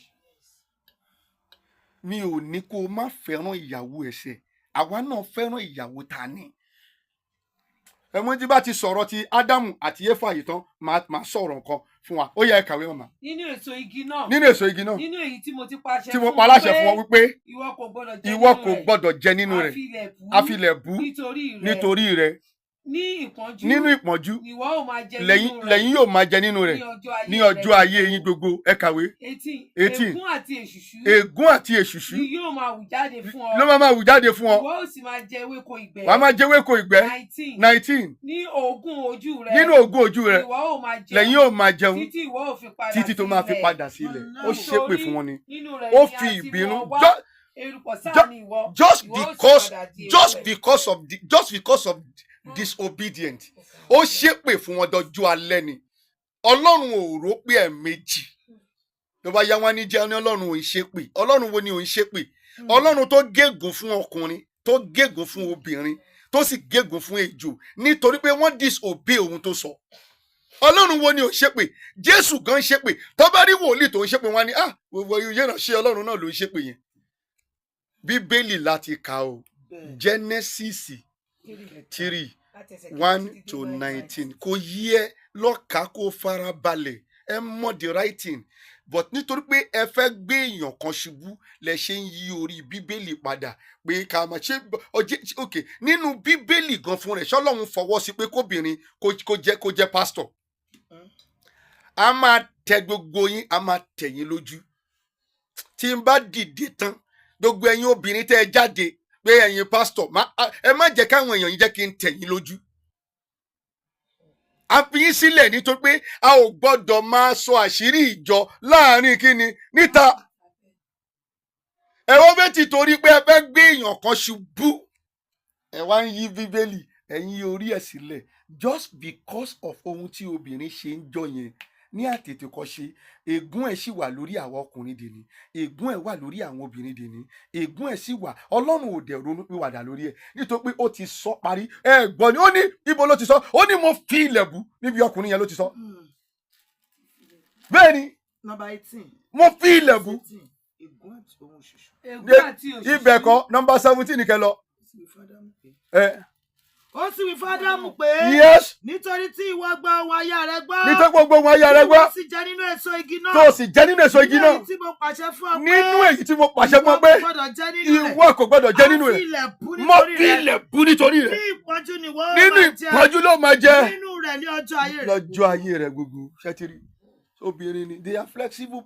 Mi ò ní kó o má fẹ́ràn ìyàwó ẹ̀ṣẹ̀. Àwa náà fẹ́ràn ìyàwó ta ni. Ẹ̀mú tí bá ti sọ̀rọ̀ ti Ádámù àti Éfà yìí tán, máa sọ̀rọ̀ nǹkan fún wa. Ó yẹ ẹ kàwé, màmá. Nínú èso igi náà. Nínú èso igi náà. Nínú èyí tí mo ti pàṣẹ Tí mo fún pa ọ láṣẹ pé fún ọ wípé, ìwọ kò gbọdọ̀ jẹ ìwọ nínú kò rẹ̀. gbọ́dọ̀ jẹ nínú rẹ̀. Àfi ilẹ̀ bú. Àfi ilẹ̀ bú. Nítorí rẹ̀. Nítorí rẹ̀. Ní ìpọ́njú. Nínú ìpọ́njú. Ni ìwọ ó máa jẹ Lẹ́yìn nínú rẹ̀. lẹ́yìn yóò máa jẹ nínú rẹ̀ ní ọjọ́ ayé ní rẹ ọjọ́ ayé yín gbogbo. Ẹ kàwé. 18. 18. Ègún àti èṣùṣú. Ègún àti èṣùṣú. Ni yóò máa wù jáde fún ọ. Ló máa máa wù jáde fún ọ. Ìwọ ó sì máa jẹ ewéko ìgbẹ́. Wàá máa jẹ ewéko ìgbẹ́. 19. 19. Ní òógùn ojú rẹ. Nínú ògùn ojú rẹ. Ìwọ ó máa jẹun. Lẹ́yìn yóò máa jẹun. Títí ìwọ ó fi padà Títí tó máa fi sílẹ̀. padà sí ilẹ̀. Ó ṣépè fún wọn ni. Nínú rẹ̀ Ó ni fi a ti mú ìbínú ọ wá. Erùpẹ̀ sáà ni ìwọ. Just Ìwọ ó sì because padà di just erùpẹ̀. because of the, just because of disobedient, ó ṣépè fún wọn dọjú alẹ́ ni. Ọlọ́run ò rò pé ẹ̀ẹ̀mejì ló bá yá wọn ní jẹ́ ní Ọlọ́run ò ń ṣépè. Ọlọ́run wo ni ò ń ṣépè? Ọlọ́run tó gégùn fún ọkùnrin, tó gégùn fún obìnrin, tó tó sì gégùn fún ejò nítorí pé wọ́n disobey ohun tó sọ. Ọlọ́run wo ni ò ṣépè? Jésù gan ṣépè. Tó bá rí wòlíì tó ń ṣépè, wọn ni, "Ah, gbogbo ìránṣẹ́ Ọlọ́run náà ló ń ṣépè yẹn." Bíbélì láti kà o. Genesis 3:1 to 19, kò yí ẹ lọ́ka, kó fara balẹ̀, ẹ mọ̀ the right thing. But nítorí pé ẹ fẹ́ gbé èèyàn kan ṣubú lẹ ṣe ń yí orí Bíbélì padà pé ká máa ṣe ọjẹ́. Ok, nínú Bíbélì gan fún rẹ̀, ṣọlọ́run fọwọ́ sí pé kóbìnrin kó jẹ́ pásítọ̀? A máa tẹ gbogbo yín, a máa tẹ̀ yín lójú. Tí n bá dìde tán, gbogbo ẹ̀yin obìnrin tẹ́ ẹ jáde pé ẹ̀yin pásítọ̀, ẹ má jẹ́ káwọn èèyàn yín jẹ́ kí n tẹ̀ yín lójú. A fi yín sílẹ̀ nítorí pé a ò gbọ́dọ̀ máa sọ àṣírí ìjọ láàrin kíni níta. Ẹ wọ́n fẹ́ ti torí pé ẹ fẹ́ gbé èèyàn kan ṣubú, ẹ wá ń yí Bíbélì, ẹ ń yí orí ẹ̀ sílẹ̀ just because of ohun tí obìnrin ṣe ń jọ yẹn ní àtètèkọ́ṣe. Ègún ẹ̀ sì wà lórí àwọn ọkùnrin dèní, ègún ẹ̀ wà lórí àwọn obìnrin dèní, ègún ẹ̀ sì wà. Ọlọ́run ò dẹ̀ ronú pìwàdà lórí ẹ̀ nítorí pé ó ti sọ parí. Ẹ gbọ́ ni, ó ní ibo ló ti sọ? Ó ní mo fi ilẹ̀ bù níbi ọkùnrin yẹn ló ti sọ. Bẹ́ẹ̀ ni. Number 18. Mo fi ilẹ̀ bù. Ègún àti ohun òṣùṣù. Ègún àti òṣìṣú. Ibẹ̀ kọ́, number 17 kẹ lọ. Ó sì wí fún Ádámù pé. Ẹ. Ó sì wí fún Ádámù pé. Yes. Nítorí tí ìwọ gba ohùn aya rẹ gbọ́. Nítorí gbogbo ohùn aya rẹ gbọ́. Tí ìwọ sì jẹ nínú èso igi náà. Tó o sì jẹ nínú èso igi Nínú náà. èyí tí mo pàṣẹ fún ọ pé. Nínú èyí tí mo pàṣẹ fún ọ pé. Ìwọ kò gbọdọ̀ jẹ nínú rẹ̀. Ìwọ kò gbọdọ̀ jẹ nínú A rẹ̀. fi ilẹ̀ bú Mo nítorí fi rẹ̀. ilẹ̀ bú nítorí rẹ̀. Ní ìpọ́njú ni ìwọ ó Nínú máa jẹ. ìpọ́njú ló máa jẹ. Nínú rẹ̀ ní ọjọ́ ayé rẹ̀. Lọ́jọ́ ayé rẹ̀ gbogbo. Ṣẹ́tìrì obìnrin ni, they are flexible.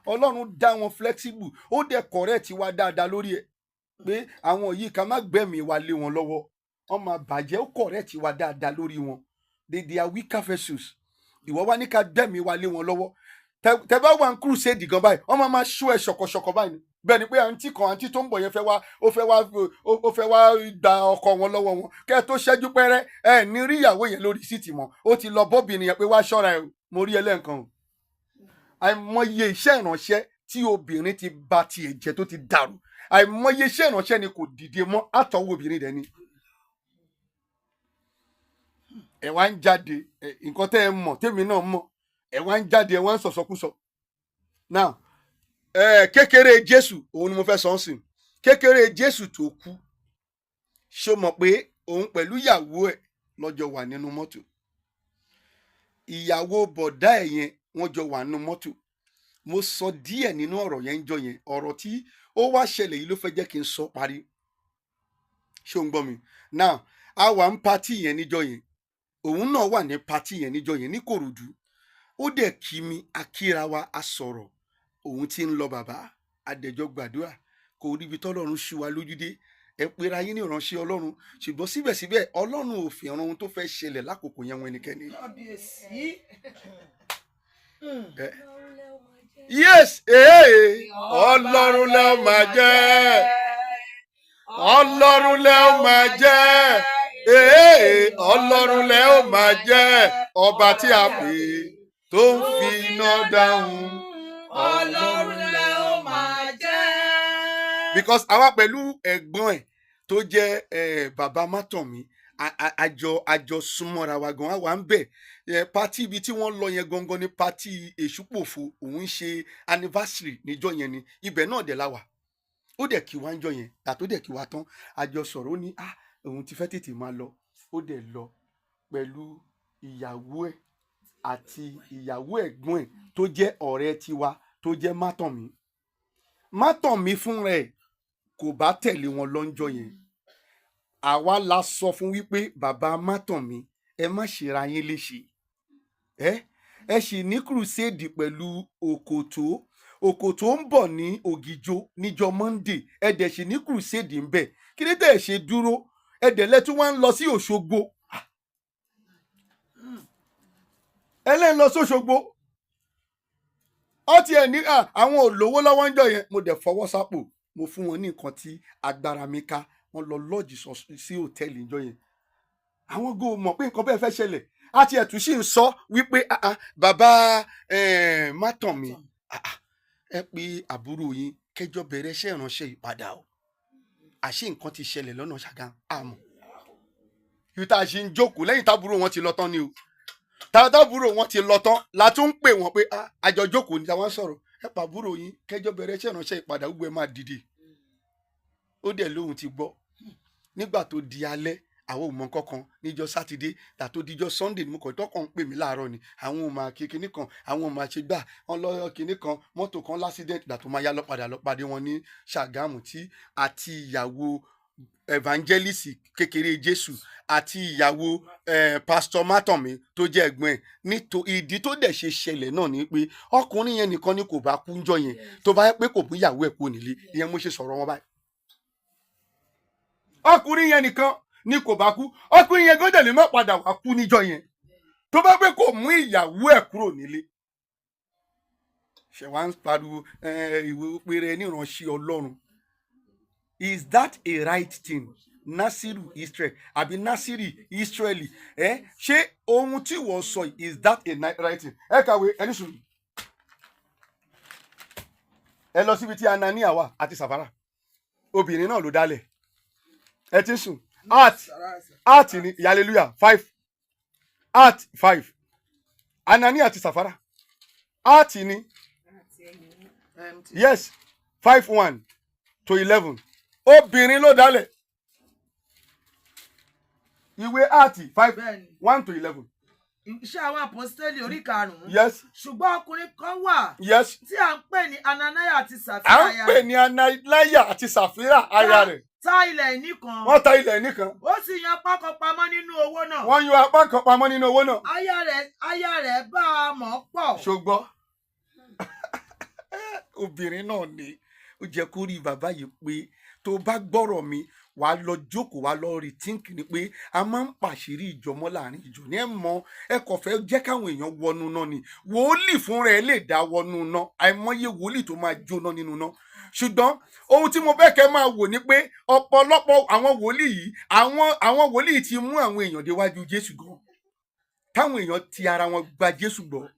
Ọlọ́run dá wọn flexible, ó dẹ̀ correct wa dáadáa lórí ẹ̀ pé àwọn yìí, ká má gbẹ̀mí wa lé wọn lọ́wọ́, wọ́n máa bàjẹ́. Ó correct wa dáadáa lórí wọn. They are weaker vessels. Ìwọ wá ní ká gbẹ̀mí wa lé wọn lọ́wọ́. Tẹ bá wà ń crusade gan báyìí, wọ́n máa máa ṣó ẹ ṣọ̀kọ̀ṣọ̀kọ̀ báyìí ni. Bẹ́ẹ̀ ni pé àǹtí kan, àǹtí tó ń bọ̀ yẹn fẹ́ wá, ó fẹ́ wá gba ọkọ wọn lọ́wọ́ wọn. Kẹ́ ẹ tó ṣẹ́jú pẹ́rẹ́, ẹ ní rí ìyàwó yẹn lórí seat mọ́, ó ti lọ bọ́bìnrin yẹn pé wá ṣọ́ra ẹ o, mo rí ẹlẹ́ǹkan o. Àìmọye iṣẹ́ ìránṣẹ́ tí obìnrin ti ba tiẹ̀ jẹ́ tó ti dàrú. Àìmọye iṣẹ́ ìránṣẹ́ ni kò dìde mọ́, àtọwọ́ obìnrin dẹ̀ ni. Ẹ wá ń jáde, nǹkan tẹ́ ẹ mọ̀ tèmi náà mọ̀, ẹ wá ń jáde, ẹ wá ń sọ̀sọ́kúsọ. Now, kékeré Jésù, òun ni mo fẹ́ sọ ń sìn. Kékeré Jésù tó kú, ṣó mọ̀ pé òun pẹ̀lú ìyàwó ẹ̀ lọ́jọ́ wà nínú mọ́tò? Ìyàwó bọ̀dá ẹ̀ yẹn, wọ́n jọ wà nínú mọ́tò. Mo sọ díẹ̀ nínú ọ̀rọ̀ yẹn ń jọ yẹn. Ọ̀rọ̀ tí ó wá ṣẹlẹ̀ yìí ló fẹ́ jẹ́ kí n sọ parí. Ṣé o ń gbọ́ mi now? A wà ń party yẹn níjọ́ yẹn, òun náà wà ní party yẹn níjọ́ yẹn ní Kòròdú. Ó dẹ̀ kí mi, a kíra wa, a sọ̀rọ̀. Òun ti ń lọ, bàbá adẹjọ́ gbàdúrà kò ríbi tọ́lọ́run ṣú wa lójúdé. Ẹ pera yín ní ìránṣẹ́ Ọlọ́run, ṣùgbọ́n síbẹ̀síbẹ̀ Ọlọ́run ò fi hàn ohun tó fẹ́ ṣẹlẹ̀ lákòókò yẹn wọn ẹnikẹ́ni. Kábíyèsí. Yes, ee, Ọlọ́run lẹ́ ó máa jẹ́, Ọlọ́run lẹ́ ó máa jẹ́, ee, Ọlọ́run lẹ́ ó máa jẹ́, ọba tí a pè tó ń fi iná dáhùn. Ọlọ́run lẹ ó máa jẹ́. Because àwa pẹ̀lú ẹ̀gbọ́n ẹ̀ tó jẹ́ bàbá mátọ̀mí, àjọ súnmọ́ra wa gan, àwa ń bẹ̀ party ibi tí wọ́n lọ yẹn gangan ní party Èṣùpòfo. Òun ń ṣe anniversary níjọ́ yẹn ni. Ibẹ̀ náà dẹ̀ la wà. Ó dẹ̀ kí wá ń jọ yẹn. Tàtó dẹ̀ kí wá tán, àjọ sọ̀rọ̀. Ó ní, ah, òun ti fẹ́ tètè máa lọ. Ó dẹ̀ lọ pẹ̀lú ìyàwó ẹ̀ àti ìyàwó ẹ̀gbọ́n ẹ̀ tó jẹ́ ọ̀rẹ́ tiwa, tó jẹ́ mátọ̀mí. Mátọ̀mí fúnra ẹ̀ kò bá tẹ̀lé wọn lọ́njọ́ yẹn. Àwa la sọ fún wípé, bàbá mátọ̀mí, ẹ má ṣera yín léṣe. Ẹ sì ní crusade pẹ̀lú Òkòtó. Òkòtó ń bọ̀ ní Ògìjó níjọ́ Monday, ẹ dẹ̀ sì ní crusade ń bẹ̀. Kí ni tẹ̀ ẹ ṣe dúró? Ẹ dẹ̀ lẹ́tún wá ń lọ sí Òṣogbo. Ẹ lẹ́ ń lọ sóṣogbo. Ọ tiẹ̀ ní àwọn olówó lọ́wọ́ ń jọ yẹn. Mo dẹ̀ fọwọ́ sápò, mo fún wọn ní nǹkan tí agbára mi ká. Wọ́n lọ lọ́ọ̀jì sí hòtẹ́ẹ̀lì ńjọ́ yẹn. Àwọn go mọ̀ pé nǹkan bẹ́ẹ̀ fẹ́ ṣẹlẹ̀. Àti ẹ̀tún sì ń sọ wípé, ah, ah, bàbá mátọ̀mí, ah, ah, ẹ pé àbúrò yín kẹjọ bẹ̀rẹ̀ iṣẹ́ ìránṣẹ́ yìí padà o. Àṣé nǹkan ti ṣẹlẹ̀ lọ́nà Ṣàgámù àmọ́. Ibi tá a ṣe ń jókòó lẹ́yìn tábúrò wọn ti lọ tán ni o, tábúrò wọn ti lọ tán la tún ń pè wọ́n pé, "Ah, àjọ jókòó ní táwọn sọ̀rọ̀, ẹ pàbúrò yín kẹjọ bẹ̀rẹ̀ iṣẹ́ ìránṣẹ́ ìpadà, gbogbo ẹ máa dìde." Ó dẹ̀ lóhun ti gbọ́. Nígbà tó di alẹ́, àwọn ò mọ kankan níjọ́ Sátidé tàtó díjọ́ Sunday ni mo kàn tọkàn ń pè mí láàárọ̀ ni àwọn ò máa kí kinní kan, àwọn ò máa ṣe gbà wọn lọ kinní kan, mọ́tò kan l'accident. Gbà tó máa yá lọ́padà lọ pàdé wọn ní Ṣàgámù, tí àti ìyàwó evangelist kékeré Jésù àti ìyàwó pastor Mátọ̀mí tó jẹ́ ẹ̀gbọ́n ẹ̀. Ìdí tó dẹ̀ ṣe ṣẹlẹ̀ náà ni pé ọkùnrin yẹn nìkan ni kò bá kú ńjọ́ yẹn, tó bá yẹ pé kò bú ìyàwó ẹ̀ kú nílé. Ìyẹn mo ṣe sọ̀rọ̀ wọn báyìí. Ọkùnrin yẹn nìkan ni kò bá kú. Ọkùnrin yẹn gbọ́dọ̀ lè má padà wá kú níjọ́ yẹn tó bá pé kò mú ìyàwó ẹ̀ kúrò nílé. Ṣe wá ń pariwo ìwé péré níránṣẹ́ Ọlọ́run? Is that a right thing, Nasiru Israel àbí Nasiri Israeli? Ẹ ṣé ohun tí wọ́n sọ yìí, is that a right thing? Ẹ kàwé, ẹni sùn, ẹ lọ síbi tí Anania wà àti Sàfárà. Obìnrin náà ló dálẹ̀. Ẹ ti ń sùn. Art ni, hallelujah. 5, Art 5, Anania àti Sàfárà, Art ni. Yes, 5:1 to 11. Obìnrin ló dálẹ̀. Ìwé Art 5 Bẹ́ẹ̀ni. 1 to 11. Iṣẹ́ àwọn Àpọ́sítélì orí 5. Yes. Ṣùgbọ́n ọkùnrin kan wà tí à ń pè ní Ananaya àti À Sàfírà ń aya pè rẹ̀. ní Anania àti Sàfírà aya rẹ̀. Ta ilẹ̀ ìní kan. Wọ́n ta ilẹ̀ nìkan. Ó sì yan apá kan pamọ́ nínú owó náà. Wọ́n yọ apá kan pamọ́ nínú owó náà. Aya rẹ̀ bá a mọ̀ pọ̀. Ṣùgbọ́n obìnrin náà ni ó jẹ́ kó rí bàbá yìí pé tó bá gbọ́rọ̀ mi, wàá lọ jókòó, wàá lọ rethink ni pé a máa ń pàṣírí ìjọ mọ́ láàrin ìjọ ní. Ẹ mọ, ẹ kò fẹ́ jẹ́ káwọn èèyàn wọnú náà ni. Wòlíì fúnra ẹ lè dá wọnú náà, àìmọye wòlíì tó máa jóná nínú náà. Ṣùgbọ́n ohun tí mo fẹ́ kẹ́ máa wò ni pé ọ̀pọ̀lọpọ̀ àwọn wòlíì yìí, àwọn wòlíì ti mú àwọn èèyàn déwájú Jésù gan, táwọn èèyàn ti ara wọn gba Jésù gbọ́.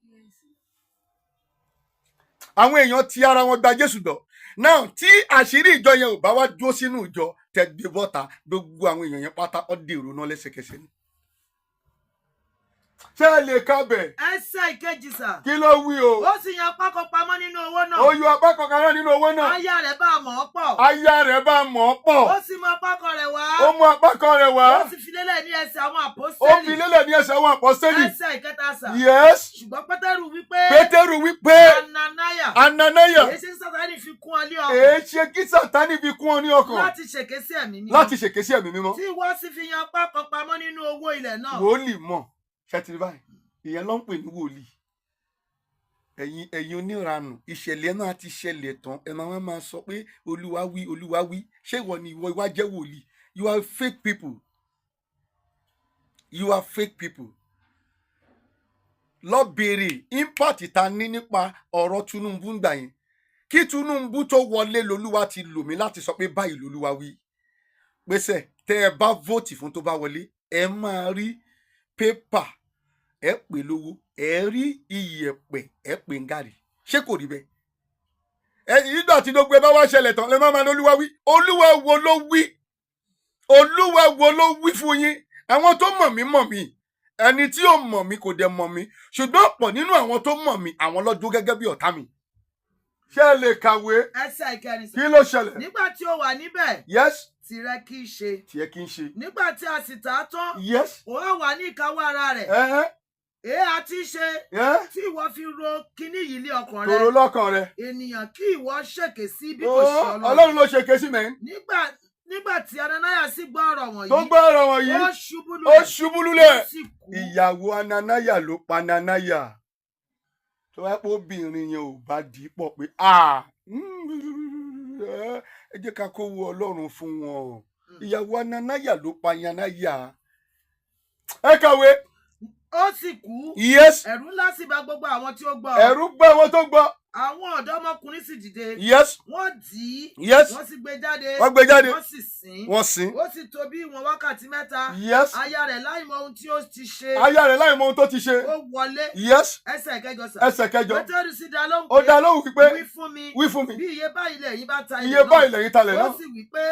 Àwọn èèyàn ti ara wọn gba Jésù gbọ́ náà. Tí àṣírí ìjọ yẹn ò bá wá dúró sínú ìjọ, tẹ gbé bọ́ta, gbogbo àwọn èèyàn yẹn pátá ọ́ dèrò náà lẹ́sẹ̀kẹsẹ̀ ni. Ṣé ẹ lè kábẹ̀? Ẹsẹ̀ 2 sà. Kí ló wí o? Ó sì yan apá kan pamọ́ nínú owó náà. Ó yọ apá kan kan nínú owó náà. Aya rẹ̀ bá a mọ̀ ọ́ pọ̀. Aya rẹ̀ bá mọ̀ ọ́ pọ̀. Ó sì mú apá kan rẹ̀ wá. Ó mú apá kan rẹ̀ wá. Ó sì fi lélẹ̀ ní ẹsẹ̀ àwọn Ó àpọ́sítélì. fi lélẹ̀ ní ẹsẹ̀ àwọn àpọ́sítélì. Ẹsẹ̀ 3 sà. Yes. Ṣùgbọ́n Pétérù wípé. Pétérù wí pé. Ananaya. Ananaya. Èyí ṣe Sátánì fi kún ọ ní ọkàn. Èé ṣe kí Sátánì fi kún ọ ní ọkàn. Láti ṣèké sí ẹ̀mí mímọ́. Láti ṣèké sí ẹ̀mí mímọ́. Tí ìwọ sì fi yan apá kan pamọ́ nínú owó ilẹ̀ náà. Wòlíì mọ̀ ṣètìlí báyìí, ìyẹn ló ń pè ní wòlíì. Ẹ̀yin oníranù, ìṣẹ̀lẹ̀ náà ti ṣẹlẹ̀ tán, ẹ máa wá máa sọ pé Olúwa wí, Olúwa wí. Ṣé ìwọ ni ìwọ ìwà jẹ́ wòlíì? You are fake people, you are fake people. Lọ béèrè impact ta ní nípa ọ̀rọ̀ Tinubu ń gbà yẹn. Kí Tinubu tó wọlé, lolúwa ti lò mí láti sọ pé báyìí lolúwa wí pèsè, tẹ ẹ bá vote fún, tó bá wọlé, ẹ máa rí pépà, ẹ pè lówó, ẹ rí iyẹ̀pẹ̀, ẹ pè ń gàrí. Ṣé kò rí bẹ́ẹ̀? Ẹ nígbà tí gbogbo ẹ bá wá ṣẹlẹ̀ tán, lẹ má máa ní Olúwa wí. Olúwa wo ló wí? Olúwa wo ló wí fún yín? Àwọn tó mọ̀ mí mọ̀ mí, ẹni tí ò mọ̀ mí kò dẹ̀ mọ̀ mí. Ṣùgbọ́n ọ̀pọ̀ nínú àwọn tó mọ̀ mí, àwọn ló dúró gẹ́gẹ́ bí ọ̀tá mi. Ṣé ẹ lè kàwé? Ẹsẹ̀ 4 sà. Kí ló ṣẹlẹ̀? Nígbà tí ó wà níbẹ̀. Yes. Tìrẹ kì í ṣe. Tiẹ̀ kí n ṣe. Nígbà tí a sì tà á tán. Yes. Ó wà wà ní ìkáwọ́ ara rẹ̀. Èé àti ṣe. Tí ìwọ fi ro kíní yìí lé ọkàn rẹ. Tòrò lọ́kàn rẹ. Ènìyàn kí ìwọ ṣèké sí bí kò ṣe Ọlọ́run. Ọlọ́run ló ṣe ké sí mẹ́rin. Nígbà tí Ananaya sì gbọ́ ọ̀rọ̀ wọ̀nyí. Tó gbọ́ ọ̀rọ̀ wọ̀nyí. Ó ṣubú Ó lulẹ̀. ṣubú lulẹ̀. Ó sì kú. Ìyàwó Ananaya ló pa Ananaya. Tó bá pé obìnrin yẹn ò bá dì í pọ̀ pé ẹ jẹ́ ká kówó Ọlọ́run fún wọn. Ìyàwó Ananaya ló pa Ananaya. Ẹ kàwé. Ó sì kú. Yes. Ẹ̀rù ńlá sì bà gbogbo àwọn tí ó gbọ́. Ẹ̀rù gbọ́ àwọn tó gbọ́. Àwọn ọ̀dọ́mọkùnrin sì dìde. Wọ́n dì í. Wọ́n sì gbé jáde. Wọ́n gbé jáde. Wọ́n sì sìn. Wọ́n sìn. Ó sì tó bí ìwọ̀n wákàtí 3. Aya rẹ̀ láì mọ ohun tí ó ti ṣe. Aya rẹ̀ láì mọ ohun tó ti ṣe. Ó wọlé. Ẹsẹ̀ kẹjọ sà. Ẹsẹ̀ kẹjọ. Pétérù sì dá lóhùn Ó dá lóhùn wípé, wí fún mi. Wí fún mi. Bí iye báyìí lẹ̀yin bá ta Iye ilẹ̀ náà. báyìí lẹ̀yin talẹ̀ Ó náà. sì wí pé,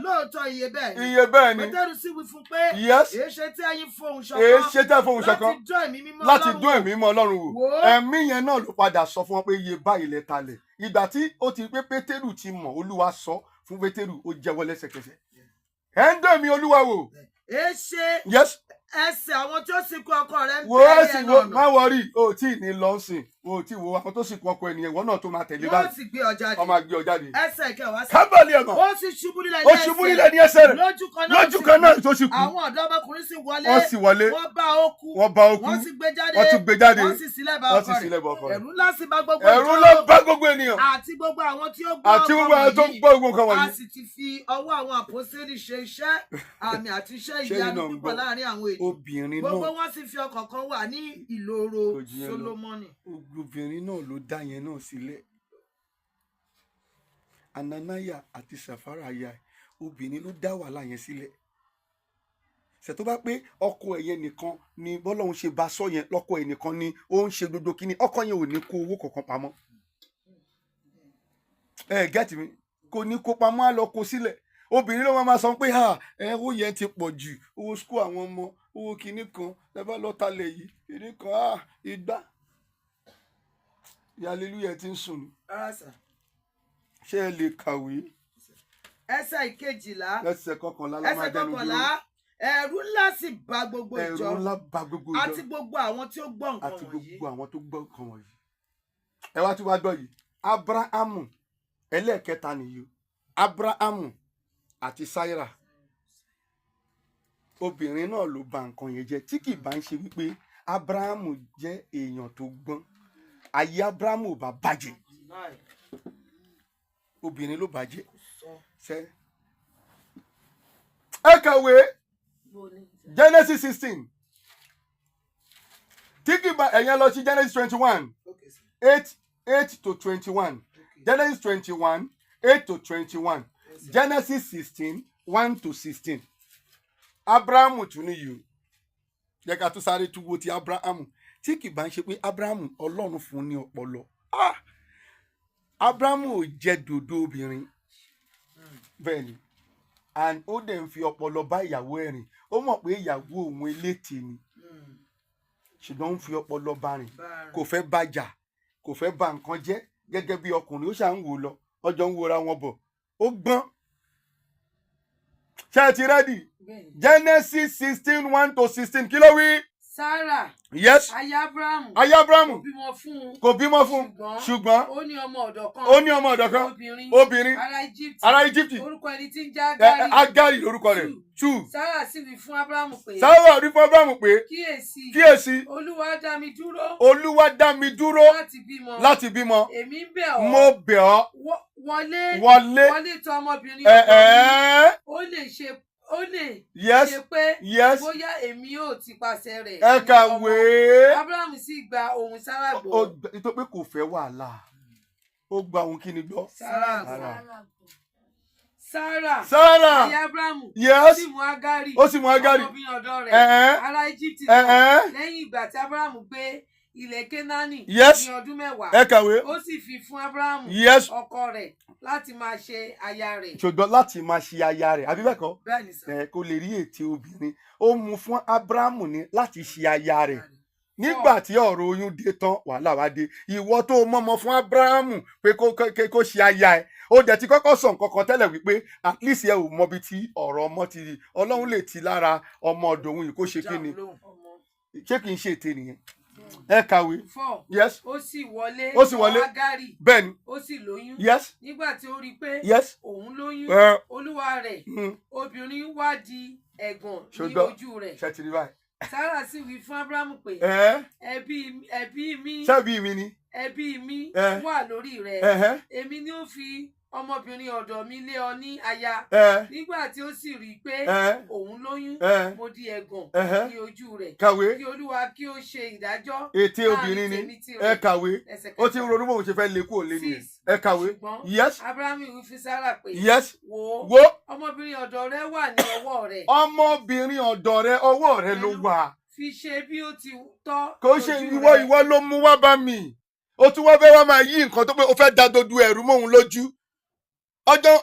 lóòótọ́ iye bẹ́ẹ̀ ni. Iye bẹ́ẹ̀ ni. Pétérù sì wí fún pé, èéṣe tí ẹ̀yin fohùn ṣọ̀kan. Èéṣe tẹ́ fohùn ṣọ̀kan. Láti dán ẹ̀mí mímọ́ Láti Ọlọ́run dún ẹ̀mí mímọ́ Ọlọ́run wò. wò. Ẹ̀mí yẹn náà ló padà sọ fún wọn pé iye báyìí lẹ talẹ̀. Ìgbà tí ó ti pé Pétérù ti mọ̀, Olúwa sọ fún Pétérù, ó jẹ́wọ́ lẹ́sẹ̀kẹsẹ̀. Ẹ̀ ń dún ẹ̀mí Olúwa wò. Èéṣe ẹsẹ̀ àwọn tí ó sìnkú ọkọ rẹ̀ ń Wo bẹ ní ẹsìn ẹnu wo ọ̀nà. Má worry, o tí ì ní lọ sìn, o tí wo àwọn tó sìnkú ọkọ ènìyàn, ìwọ náà tó máa tẹ̀lé Wọ́n báyìí. sì gbé ọ jáde. Wọ́n máa gbé ọ jáde. Ẹsẹ̀ kẹwàá sí. Kábàlì ẹ̀mọ̀. Ó sì ṣubú nílẹ̀ Ó ní ṣubú ẹsẹ̀. nílẹ̀ ní ẹsẹ̀ rẹ̀. Lójú kan náà Lójú sì kan kú. náà tó sì kú. Àwọn ọ̀dọ́mọkùnrin sì wọlé. Wọ́n sì wọlé. Wọ́n bá ó kú. Wọ́n bá ó kú. Wọ́n sì gbé jáde. Wọ́n tún gbé jáde. Wọ́n sì sílẹ̀ bá Wọ́n ọkọ sì rẹ̀. sílẹ̀ bá ọkọ rẹ̀. Ẹ̀rù ńlá sì bá gbogbo Ẹ̀rù ìjọ. ńlá bá gbogbo ènìyàn. Àti gbogbo àwọn tí ó gbọ́ Àti gbogbo àwọn tó wọ̀nyí. gbọ́ gbogbo nǹkan A wọ̀nyí. sì ti fi ọwọ́ àwọn àpọ́sítélì ṣe iṣẹ́ àmì àti iṣẹ́ Ṣé ìyanu iná ń púpọ̀ gbọ́? láàrin àwọn ènìyàn. Obìnrin Gbogbo náà. wọn sì fi ọkàn kan wà ní ìloro Kò jù yẹn lọ. Sólómọ́nì. Obìnrin náà ló dá yẹn náà sílẹ̀. Ananaya àti Sàfárà aya ẹ̀, obìnrin ló dá wàhálà yẹn sílẹ̀. Ṣe tó bá pé ọkọ ẹ̀ yẹn nìkan ni bọ́lọ́hún ṣe bá sọ yẹn, lọ́kọ ẹ̀ nìkan ni ó ń ṣe gbogbo kíní, ọkọ yẹn ò ní kó owó kankan pamọ́. Ẹ get mi, kò ní kó pamọ́, á lọ kó sílẹ̀. Obìnrin ló máa sọ pé ha, ẹ owó yẹn ti pọ̀ jù, owó school àwọn ọmọ, owó kíní kan, ẹ bá lọ talẹ̀ yìí, kíní kan, ah, ìgbà. Hallelujah ti ń sùn ni. Rárá sà. Ṣé ẹ lè kàwé? Ẹsẹ̀ ìkejìlá. Ẹsẹ̀ kọkànlá la máa Ẹsẹ̀ dẹnu dúró. kọkànlá. Ẹ̀rù ńlá sì bá gbogbo Ẹ̀rù ìjọ. ńlá bá gbogbo ìjọ. Àti gbogbo àwọn tí ó gbọ́ nǹkan Àti wọ̀nyí. gbogbo àwọn tó gbọ́ nǹkan wọ̀nyí. Ẹ wá tún wá gbọ́ yìí. Abrahamu ẹlẹ́ẹ̀kẹta nìyí o. Abrahamu àti Sáírà. Obìnrin náà ló bà nǹkan yẹn jẹ́, tí kì bá ń ṣe wípé Abrahamu jẹ́ èèyàn tó gbọ́n. Ayé Abrahamu ò bá bàjẹ́. Obìnrin ló bàjẹ́. Ṣé ẹ kàwé Genesis 16, tí kì bá ẹ̀yẹn lọ sí Genesis 21 Okay, sir. 8 8 to 21. Genesis 21 8 to 21, Genesis 16 1 to 16. Abrahamu tún níyì o. Jẹ́ ká tún sáré tún wo ti Abrahamu. Tí kì bá ń ṣe pé Abrahamu, Ọlọ́run fún ní ọpọlọ, ah! Abrahamu ò jẹ dòdò obìnrin bẹ́ẹ̀ ni, and ó dẹ̀ ń fi ọpọlọ bá ìyàwó ẹ̀ rìn. Ó mọ̀ pé ìyàwó òun elétè ni, ṣùgbọ́n ó ń fi ọpọlọ bá rìn. Kò fẹ́ bá jà, kò fẹ́ bà nǹkan jẹ́ gẹ́gẹ́ bí ọkùnrin. Ó ṣà ń wò lọ, ọjọ́ ń wora wọn bọ̀. Ó gbọ́n. Ṣé ẹ ti ready? Genesis 16 1 to 16, kí ló wí? Sarah aya Abrahamu Aya Abrahamu. kò bímọ fún un. Kò bímọ fún un, ṣùgbọ́n ó ní ọmọ ọ̀dọ̀ kan. Ó ní ọmọ ọ̀dọ̀ kan. Obìnrin. Obìnrin. Ará Egypt. Ará Egypt. Orúkọ ẹni tí ń jẹ́ Ágárì. Ágárì lórúkọ rẹ̀. Two. Sarah sì wí fún Abrahamu pé, Sarah rí fún Abrahamu pé, kíyèsí, kíyèsí, Olúwa dá mi dúró Olúwa dá mi dúró láti bímọ. láti bímọ. Èmi ń bẹ̀ ọ́. Mo bẹ̀ ọ́. Wọlé. Wọlé. Wọlé tọ̀ ọmọbìnrin ẹ ọ̀dọ̀ mi. ẹ Ó lè ṣe pé bóyá èmi ò ti pàṣẹ rẹ̀ Ẹ ní kàwé. ọmọ. Abraham sì gba ohùn Sarah Ó gbọ́. nítorí pé kò fẹ́ wàhálà, ó gba òun kí ni gbọ́? Sarah Sarah. gbọ́. Sarah Sarah. aya Abrahamu sì mú Ágárì Ó sì mú Ágárì. ọmọbìnrin ọ̀dọ̀ rẹ̀, ará Egypt náà, lẹ́yìn ìgbà tí Abrahamu gbé ilẹ̀ Kénáánì ní ọdún 10. Ẹ kàwé. Ó sì fi fún Abrahamu ọkọ rẹ̀ láti máa ṣe aya rẹ̀. Ṣùgbọ́n láti máa ṣe aya rẹ̀, àbí bẹ́ẹ̀ kọ́? Bẹ́ẹ̀ni sà. Ẹ kó lè rí ète obìnrin, ó mú fún Abrahamu ní láti ṣe aya rẹ̀. Nígbà tí ọ̀rọ̀ oyún dé tán, wàhálà wá dé. Ìwọ tó mọ́mọ́ fún Abrahamu pé kó ṣe aya ẹ̀, ó dẹ̀ ti kọ́kọ́ sọ nǹkan kan tẹ́lẹ̀ wípé at least ẹ ò mọbi tí ọ̀rọ̀ ọmọ ti rí, Ọlọ́run lè ti lára ọmọ ọ̀dọ̀ òun yìí kó ṣe kí ni. Ṣé kì í ṣe ète nìyẹn? Ẹ kàwé. Four. Ó sì wọlé Ó sì wọlé. tọ̀ Ágárì. Ó sì lóyún. Nígbà tí ó rí i pé òun lóyún, olúwa rẹ̀ obìnrin wá di ẹ̀gàn ní Ṣùgbọ́n ojú rẹ̀. ṣe ti rí báyìí? Sarah sì wí fún Abrahamu pé, ẹbí mi Ṣebí mi ni. ẹbí mi wà lórí rẹ̀. Èmi ni ó fi Ọmọbìnrin ọ̀dọ̀ mi lé ọ ní aya. Nígbà tí ó sì rí i pé òun lóyún, mo di ẹ̀gàn ní ojú rẹ̀. Kàwé. Kí Olúwa kí ó ṣe ìdájọ́ Ète láàrin obìnrin ni. tèmi Ẹ tirẹ̀. kàwé. Ẹsẹ̀ Ó ti ń kẹfà. ronú bóun ṣe fẹ́ lé kúrò lé nìyẹn. Six. Ẹ kàwé. Ṣùgbọ́n Abrahamu wí fún Sarah pé, wò ó, Wo. ọmọbìnrin ọ̀dọ̀ rẹ wà ní ọwọ́ rẹ̀. Ọmọbìnrin ọ̀dọ̀ rẹ, ọwọ́ rẹ ló Pẹ̀lú wà. Fi ṣe bí ó ti tọ́ Kò ṣe lójú ìwọ rẹ. ìwọ ló mú wá bá mi. Ó tún wá fẹ́ wá máa yí nǹkan tó pé ó fẹ́ da dodo ẹ̀rú mọ́ òun lójú. Ọjọ́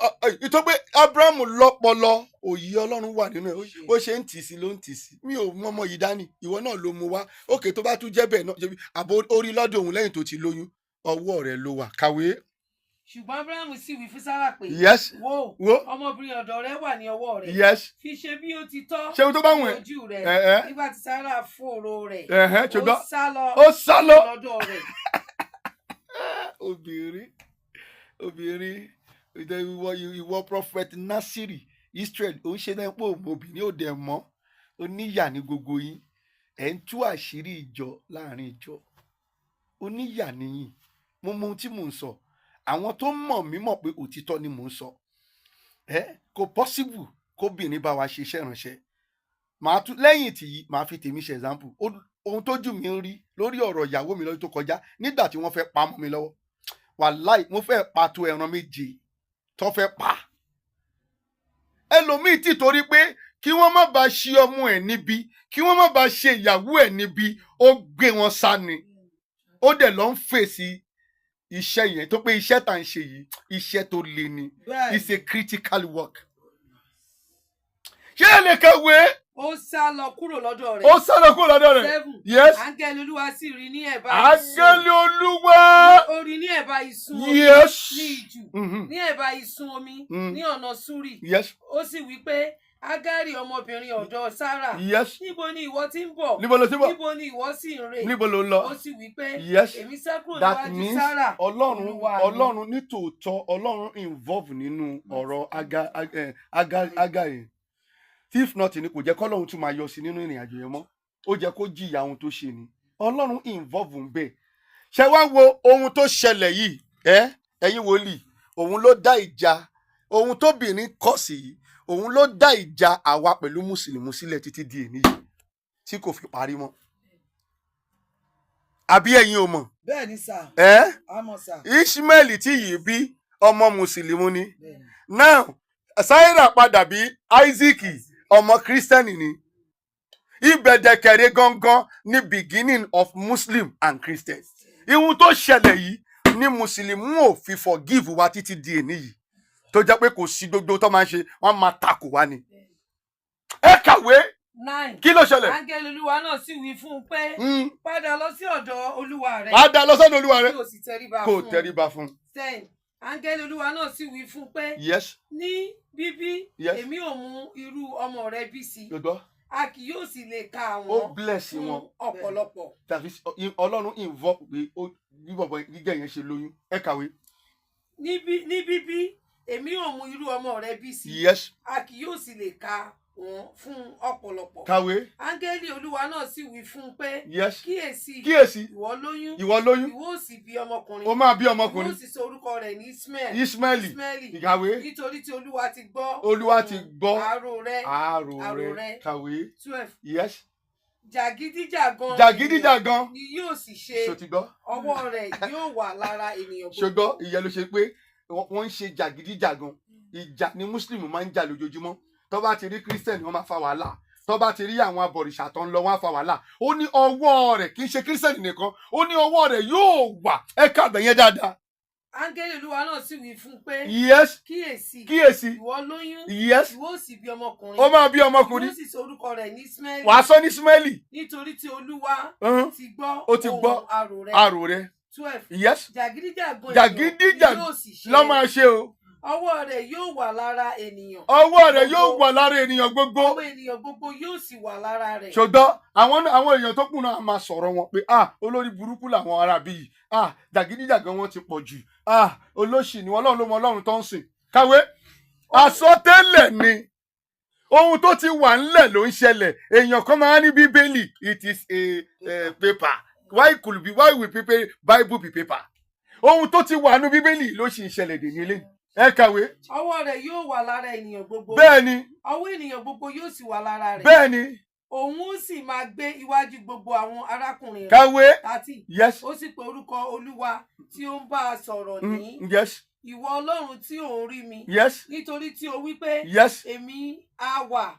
ìtọ́ pé Abrahamu lọ́pọlọ, òye Ọlọ́run wà nínú ẹ̀. Bó ṣe ń tì sí ló ń tì sí. Mi ò mọ ọmọ yìí dání, ìwọ náà ló mú wá. Òkè tó bá tún jẹ́ bẹ́ẹ̀ náà, ṣebí àbò orí lọ́dọ̀ òun lẹ́yìn tó ti lóyún, ọwọ́ rẹ̀ ló wà. Kàwé. Ṣùgbọ́n Abrahamu sì wí fún Sarah pé, wò ó, Wo. ọmọbìnrin ọ̀dọ̀ rẹ wà ní ọwọ́ rẹ̀. Fi ṣe bí ó ti tọ́ Ṣé ohun tó bá wù ẹ́? lójú rẹ̀. Ẹ ẹ. Nígbà tí Sarah fòòró rẹ̀, ó Ṣùgbọ́n sá lọ ó sá lọ. lọ́dọ̀ rẹ̀. Obìnrin, obìnrin, ìwọ Prophet Nasiri Israel, ó ń ṣe náà pé òun obìnrin ò dẹ̀ mọ́. Oníyà ní gbogbo yín. Ẹ̀ ń tú àṣírí ìjọ láàrin ìjọ. Oníyà nìyí. Mo mọ ohun tí mò ń sọ. Àwọn tó mọ̀ mí mọ̀ pé òtítọ́ ni mò ń sọ. Ẹ kò possible kóbìnrin bá wa ṣe iṣẹ́ ìránṣẹ́. Màá tún lẹ́yìn tí màá fi tèmi ṣe example. Ohun tójú mi ń rí lórí ọ̀rọ̀ ìyàwó mi lọ́dún tó kọjá, nígbà tí wọ́n fẹ́ pa mọ́ mi lọ́wọ́, wàláì, mo fẹ́ pa tó ẹran 7 tó fẹ́ pa. Ẹlòmíì tí torí pé kí wọ́n má bàa ṣe ọmọ ẹ̀ níbi, kí wọ́n má bàa ṣe ìyàwó ẹ̀ níbi, ó gbé wọn sá ni. Ó dẹ̀ lọ ń fèsì iṣẹ́ yẹn tó pé iṣẹ́ tá à ń ṣe yìí, iṣẹ́ tó le ni. It's a critical work. Ṣé ẹ lè kàwé? Ó sá lọ kúrò lọ́dọ̀ rẹ̀. Ó sá lọ kúrò lọ́dọ̀ rẹ̀. Seven. Áńgẹ́lì Olúwa sì rí ní ẹ̀bá ìsun. Áńgẹ́lì Olúwa. Ó rí ní ẹ̀bá ìsun omi ní ijù. Ní ẹ̀bá ìsun omi ní ọ̀nà Súrì. Ó sì wí pé, Ágárì, ọmọbìnrin ọ̀dọ̀ Sárà, níbo ni ìwọ ti ń bọ̀? Níbo ló ti ń bọ̀? Níbo ni ìwọ sì ń rè? Níbo ló ń lọ? Ó sì wí pé, èmi sá kúrò That níwájú means Sárà Ọlọ́run olúwa mi. Ọlọ́run nítòótọ́, Ọlọ́run involve nínú ọ̀rọ̀ Aga yẹn. If not ni kò jẹ́ kọ́lọ́run tún máa yọ sí nínú ìrìn àjò yẹn mọ́. Ó jẹ́ kó jìyà ohun tó ṣe ni. Ọlọ́run involve ń bẹ̀. Ṣé wá wo ohun tó ṣẹlẹ̀ yìí? Ẹ ẹ̀yin wòlíì, òun ló dá ìjà ohun tóbìnrin kọ̀ sí yìí, òun ló dá ìjà àwa pẹ̀lú mùsùlùmí sílẹ̀ títí di èní yìí tí kò fi parí mọ́. Àbí ẹ̀yin ò mọ̀? Bẹ́ẹ̀ ni sà. Ẹ́ A mọ̀ sà. Ishmael tí yìí bí, ọmọ mùsùlùmí ni. Bẹ́ẹ̀ ni. Now Sarah padà bí Isaac, ọmọ Christian ni. Ibẹ̀dẹ̀kẹ̀rẹ̀ gangan ní beginning of Muslim and Christians. Ihun tó ṣẹlẹ̀ yìí ní mùsùlùmí ò fi forgive wa títí di èní yìí, tó jẹ́ pé kò sí gbogbo tó máa ń ṣe, wọ́n máa takò wá ni. Ẹ kàwé. Nine. Kí ló ṣẹlẹ̀? Áńgẹ́lì Olúwa náà sì wí fún un pé, padà lọ sí ọ̀dọ̀ olúwa rẹ̀. Padà lọ sọ́dọ̀ olúwa rẹ. Kí o sì tẹríba Kó fún un. tẹríba fún un. 10. Áńgẹ́lì Olúwa náà sì wí fún un pé, ní bíbí, èmi ò mú irú ọmọ rẹ bí sí, Gbogbo a kì yóò sì lè ka ó àwọn bless fún wọn. ọ̀pọ̀lọpọ̀. Tàbí Ọlọ́run involve pé bí bọ̀bọ̀ gígẹ̀ yẹn ṣe lóyún. Ẹ kàwé. Ní bíbí, èmi ò mú irú ọmọ rẹ bí sí, a kì yóò sì lè ka wọn fún ọ̀pọ̀lọpọ̀. Kàwé. Áńgẹ́lì Olúwa náà sì wí fún un pé, kíyèsí, Kíyèsí, ìwọ lóyún, ìwọ lóyún, ìwọ ó sì bí ọmọkùnrin, ó máa bí ìwọ ó ọmọkùnrin, sì sọ orúkọ rẹ̀ ní Ismael. Ismaeli. Ismaeli. Kàwé. Nítorí tí Olúwa ti gbọ́ Olúwa ti gbọ́ àárò rẹ. Àárò àrò rẹ. rẹ. Kàwé. 12. Jàgídíjàgan Jàgídíjàgan ni yóò sì ṣe, Ṣó ti gbọ́? ọwọ́ rẹ̀ yóò wà lára ènìyàn gbogbo. Ṣùgbọ́n ìyẹn ló ṣe pé wọ́n ń ṣe jàgídíjàgan. Ìjà ni Muslim máa ń jà lójoojúmọ́. Tó bá ti rí Christian, wọ́n máa fa wàhálà. Tó bá ti rí àwọn abọ̀rìṣà tó ń lọ, wọ́n á fa wàhálà. Ó ní ọwọ́ rẹ̀, kì í ṣe Christian nìkan, ó ní ọwọ́ rẹ̀ yóò wà. Ẹ kàbẹ̀ yẹn dáadáa. Áńgẹ́lì Olúwa náà sì wí fún un pé, kíyèsí, Kíyèsí, ìwọ lóyún, ìwọ ó sì bí ọmọkùnrin, Ó máa bí ìwọ ọmọkùnrin, ó sì sọ orúkọ rẹ̀ ní Ismaeli, wàá sọ ní Ismaeli, nítorí tí Olúwa ti gbọ́ Ó ti gbọ́ ohùn àrò rẹ̀. Àrò rẹ̀. 12. Jàgídíjàgan Jàgídíjà ènìyàn ni yóò sì ṣe, lọ́ máa ṣe o. ọwọ́ rẹ̀ yóò wà lára ènìyàn Ọwọ́ rẹ̀ yóò gbogbo. wà lára ènìyàn gbogbo. Ọwọ́ ènìyàn gbogbo yóò sì wà lára rẹ̀. Ṣùgbọ́n àwọn èèyàn tó kù náà á máa sọ̀rọ̀ wọn pé, ah, olórí burúkú làwọn ará bí yìí, ah, jàgídíjàgan wọn ti pọ̀ jù, ah, olóṣì ni wọn, Ọlọ́run ló mọ Ọlọ́run tó ń sìn. Kàwé. Àsọtẹ́lẹ̀ ni. Ohun tó ti wà ńlẹ̀ ló ń ṣẹlẹ̀. Èèyàn kan máa ń ní Bíbélì, it is a paper. Why could be, why will paper, Bible be paper? Ohun tó ti wà nínú Bíbélì ló sì ń ṣẹlẹ̀ dè ní ilé. Ẹ kàwé. Ọwọ́ rẹ̀ yóò wà lára ènìyàn gbogbo. Bẹ́ẹ̀ ni. Ọwọ́ ènìyàn gbogbo yóò sì wà lára rẹ̀. Bẹ́ẹ̀ ni. Òun ó sì máa gbé iwájú gbogbo àwọn arákùnrin rẹ̀. Kàwé. 30. Yes. Ó sì pe orúkọ Olúwa tí ó ń bá a sọ̀rọ̀ ní "Ìwọ Ọlọ́run tí ò ń rí mi", nítorí tí ó wí pé, "Èmi á wà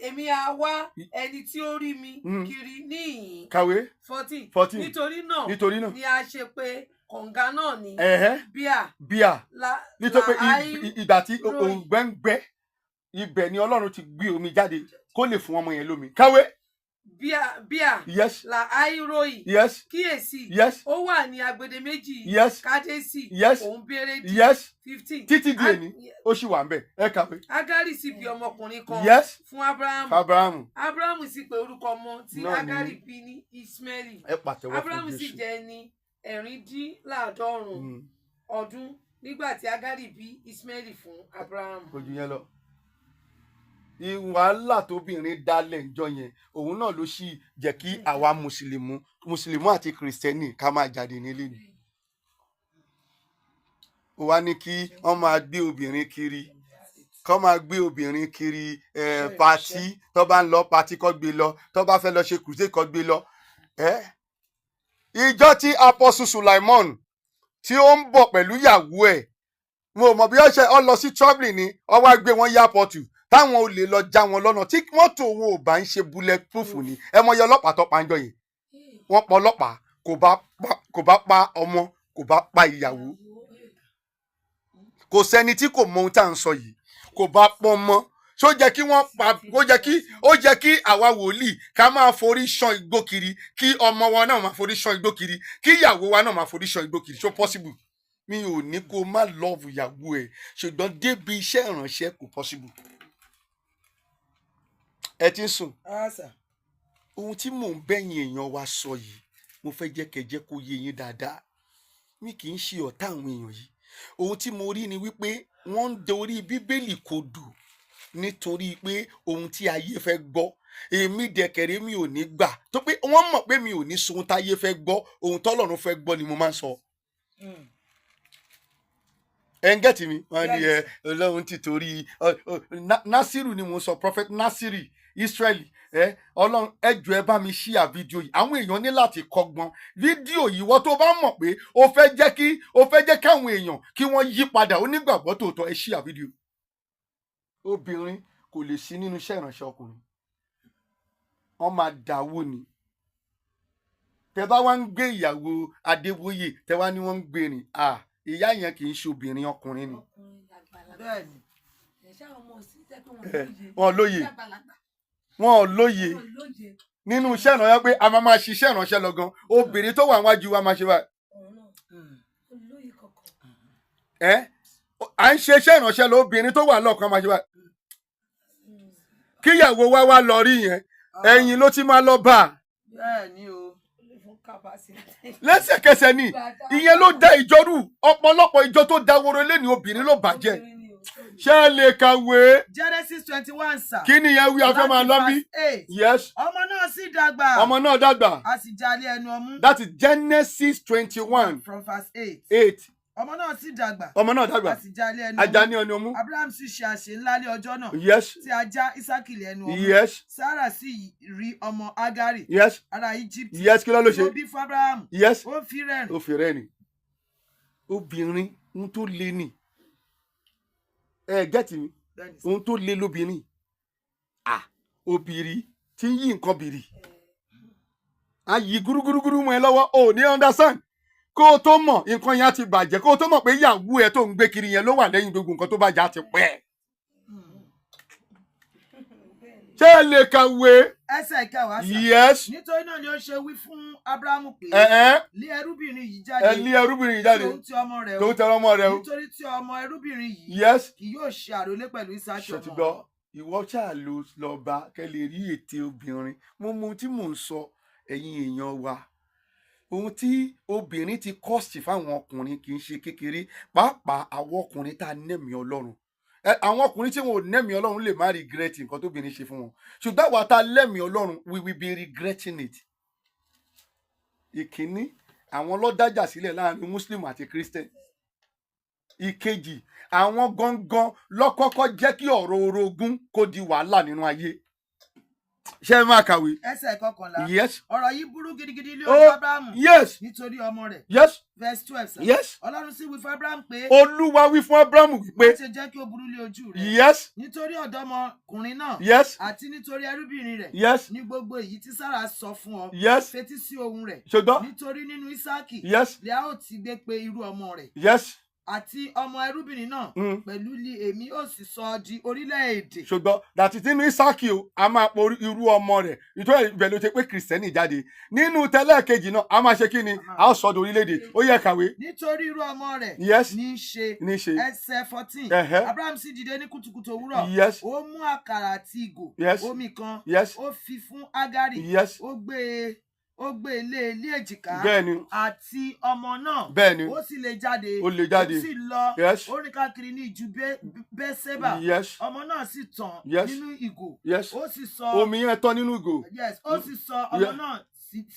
èmi á wá ẹni tí ó rí mi kiri níhìn." Kàwé. 14. 14. Nítorí náà Nítorí náà ni a ṣe pé kànga náà ní Bíà Bíà la nítorí pé la ìgbà tí Roi. òǹgbẹ ń gbẹ, ibẹ̀ ni Ọlọ́run ti gbé omi jáde kó lè fún ọmọ yẹn lómi. Kàwé. Bíà, Bíà la Áíróì. Kíyèsí, ó wà ní agbede méjì Kádésì òun Bérédì. 15. Títí di èní, ó sì wà ń bẹ̀. Ẹ kàwé. Ágárì sì bí ọmọkùnrin kan fún Abrahamu. Abrahamu. Abrahamu sì pe orúkọ ọmọ tí Náà ní- Ágárì bí ní Ismaeli. Ẹ pàtẹ́wọ́ fún Abrahamu sì Jésù. jẹ́ ẹni 97 ọdún nígbà tí Ágárì bí Ismaeli fún Abrahamu. Kò jù yẹn lọ. Wàhálà tóbìnrin dálẹ̀ ńjọ́ yẹn, òun náà ló sì jẹ́ kí àwa mùsùlùmù àti kìrìsìtẹ́nì ká máa jáde nílé ni. Ó wá ní kí wọ́n máa gbé obìnrin kiri, kọ́ máa gbé obìnrin kiri party. Tó bá ń lọ party, kó gbé lọ. Tó bá fẹ́ lọ ṣe crusade, kó gbé lọ. Ìjọ tí Apostle Sulaimon tí ó ń bọ̀ pẹ̀lú ìyàwó ẹ̀, mo mọ̀ bí ó ṣe ọ lọ sí travelling ni, ọ wá gbé wọn airport, táwọn olè lọ já wọn lọ́nà. Tí mọ́tò wọn ò bá ń ṣe bullet proof ni, ẹ mọ iye ọlọ́pàá tó pa ń jọ yìí. Wọ́n pa ọlọ́pàá, kò bá pa ọmọ, kò bá pa ìyàwó. Kò sẹ́ni tí kò mọ ohun tá à ń sọ yìí. Kò bá pọ́n mọ́. Ṣó jẹ́ kí wọ́n pa? Ó jẹ́ kí àwa wòlíì ká máa forí ṣán igbó kiri, kí ọmọ wa náà máa forí ṣán igbó kiri, kí ìyàwó wa náà máa forí ṣán igbó kiri? Ṣó possible? Mi ò ní kó má love ìyàwó ẹ̀, ṣùgbọ́n débi iṣẹ́ ìránṣẹ́, kò possible. Ẹ ti ń sùn. Ah, sir. Ohun tí mò ń bẹ̀yìn èèyàn wa sọ yìí, mo fẹ́ jẹ́ kẹ́ jẹ́ kó yé yín dáadáa. Mi kì í ṣe ọ̀tá àwọn èèyàn yìí. Ohun tí mo rí ni wípé wọ́n ń dorí Bíbélì kodò nítorí pé ohun tí ayé fẹ́ gbọ́. Èmi dẹ̀kẹ̀rẹ́, mi ò ní gbà tó pé wọ́n mọ̀ pé mi ò ní sọ ohun táyé fẹ́ gbọ́. Ohun tọ́lọ́run fẹ́ gbọ́ ni mo máa ń sọ. Ẹ ń get mi? Wọ́n ní ẹ Ọlọ́run ti torí Nasiru ni mo sọ, Prophet Nasiri Israeli. Ẹ Ọlọ́run, ẹ jọ̀ọ́, ẹ bá mi share fídíò yìí. Àwọn èèyàn ní láti kọ́gbọ́n fídíò yìí. Wọ́n tó bá mọ̀ pé o fẹ́ jẹ́ káwọn èèyàn kí wọ́n yí padà, onígbàgbọ́ tòótọ́, ẹ share fídíò. Obìnrin kò lè sí nínú iṣẹ́ ìránṣẹ́ ọkùnrin, wọ́n máa dáwó ni. Tẹ bá wá ń gbé ìyàwó Adébóyè, tẹ wá ní wọ́n ń gbé rìn, ah, ìyá yẹn kì í ṣe obìnrin, ọkùnrin ni. Ọkùnrin àgbàlagbà. Bẹ́ẹ̀ni. Ẹ ṣáà ọmọ sí tẹ́ pé ẹ wọ́n lóye. Wọn lóye. Àgbàlagbà. Wọn ò lóye. Wọ́n lóye. Nínú iṣẹ́ ìránṣẹ́ pé a máa máa ṣiṣẹ́ ìránṣẹ́ lọ gan, obìnrin tó wà níwájú wa máa ṣe báyìí. Òun náà wọ́n lóye kọ̀ọ̀kan. Ẹ à ń ṣe iṣẹ́ ìránṣẹ́ lọ, obìnrin tó wà lọ́ọ̀kan máa ṣe báyìí. Kíyàwó wa wá lọ rí yẹn, ẹ̀yìn ló ti máa lọ bá a. Bẹ́ẹ̀ni o. Ó lè fún kábàásì. Lẹ́sẹ̀kẹsẹ̀ ni. Ìyẹn ló dá ìjọ rú. Ọ̀pọ̀lọpọ̀ ìjọ tó dáwọ́rọ́ lé ní, obìnrin ló bàjẹ́. Obìnrin ni òótọ́ ni. Ṣé ẹ lè kàwé? Genesis 21, sir. Kí nìyẹn wí? Afẹ́ máa lọ bí. Láti verse 8. Yes. Ọmọ náà sì dàgbà. Ọmọ náà dàgbà. A sì já lé ẹnu ọmú. That is Genesis 21 From verse 8. 8. Ọmọ náà sì dàgbà. Ọmọ náà dàgbà. A sì já lé ẹnu Ajá ọmú. ní ọni ọmú. Abraham sì ṣe àsè ńlá ní ọjọ́ náà tí a já Isaki lẹ́nu ọmú. Sarah sì rí ọmọ Agari ará Egypt Yes, kí ló ló tí ó ṣe? bí fún Abraham. Ó fi rẹ́rìn. Ó fi rẹ́rìn. Obìnrin, ohun tó le ni. Ẹ get mi? Bẹ́ẹ̀ni, sir. Ohun tó le lóbìnrin. Ah, obìnrin tí ń yí nǹkan bìrì, á yí gúrúgúrúgúrú mọ́ ẹ lọ́wọ́, ò ní understand. Kó o tó mọ̀, nǹkan yẹn á ti bàjẹ́. Kó o tó mọ̀ pé ìyàwó ẹ tó ń gbé kiri yẹn ló wà lẹ́yìn gbogbo nǹkan tó bàjẹ́, á ti pẹ́. Ṣé ẹ lè kàwé? Ẹsẹ̀ ìkẹwàá, sir. Yes. Nítorí náà ni ó ṣe wí fún Abrahamu pé, ẹ ẹ lé ẹrúbìnrin yìí Ẹ jáde lé ẹrúbìnrin yìí jáde tòun ti ọmọ rẹ̀ tó o ń tẹrọ ọmọ rẹ o. Nítorí tí ọmọ ẹrúbìnrin yìí kì yóò ṣe àrólé pẹ̀lú Isaki Ṣe ti ọmọ. gbọ́? Ìwọ ṣáà ló lọ bá kẹ́ lè rí ète obìnrin. Mo mọ ohun tí mò ń sọ, ẹ̀yin èèyàn wa. Ohun tí obìnrin ti cost fáwọn ọkùnrin kì í ṣe kékeré, pàápàá àwọn ọkùnrin tá a nẹ́mìí Ọlọ́run. Ẹ àwọn ọkùnrin tí wọn ò nẹ́mìí Ọlọ́run lè má regret nǹkan tóbìnrin ṣe fún wọn, ṣùgbọ́n àwa tá a lẹ́mìí Ọlọ́run, we will be regretting it. Ìkíní, àwọn ló dájà sílẹ̀ láàrin Muslim àti Christian. Ìkejì, àwọn gangan lọ́kọ́kọ́ jẹ́ kí ọ̀rọ̀ orogún kó di wàhálà nínú ayé. Ṣé ẹ máa kàwé? Ẹsẹ̀ 11. Yes. Ọ̀rọ̀ yìí burú gidigidi lé Oh, ojú Abrahamu nítorí ọmọ rẹ̀. Verse 12, sir. Ọlọ́run sì wí fún Abraham pé, Olúwa wí fún Abrahamu wípé, má ṣe jẹ́ kí ó burú lé ojú rẹ̀, nítorí ọ̀dọ́mọkùnrin náà àti nítorí ẹrúbìnrin rẹ̀ ní gbogbo èyí tí Sára sọ fún ọ. Fetí sí ohùn rẹ̀, Ṣùgbọ́n nítorí nínú Ísáàkì lè a ó ti gbé pé irú ọmọ rẹ̀, àti ọmọ ẹrúbìnrin náà pẹ̀lú li èmi ó sì sọ ọ́ di orílẹ̀-èdè. Ṣùgbọ́n dàtí nínú Ísáàkì o, a máa po irú ọmọ rẹ̀, nítorí ibẹ̀ ló ṣe pé Kìrìsìtẹ́nì jáde. Nínú tẹ́lẹ̀ kejì náà, a máa ṣe kí ni? A ó sọ di orílẹ̀-èdè. Ó yẹ kàwé. Nítorí irú ọmọ rẹ̀ ní í ṣe. Ní í ṣe. Ẹsẹ̀ 14. Abraham sì dìde ní kùtùkùtù òwúrọ̀, ó mú àkàrà àti ìgò omi kan, ó fi fún Ágárì, ó gbé e lé ilé èjìká àti ọmọ náà, ó sì lè jáde. Ó lè jáde. Ó sì lọ, ó rìn káàkiri ní ijù Bẹ́sẹ̀bà. Ọmọ náà sì tàn nínú ìgò, ó sì sọ Omi yẹn tán nínú ìgò. Yes, ó sì sọ ọmọ náà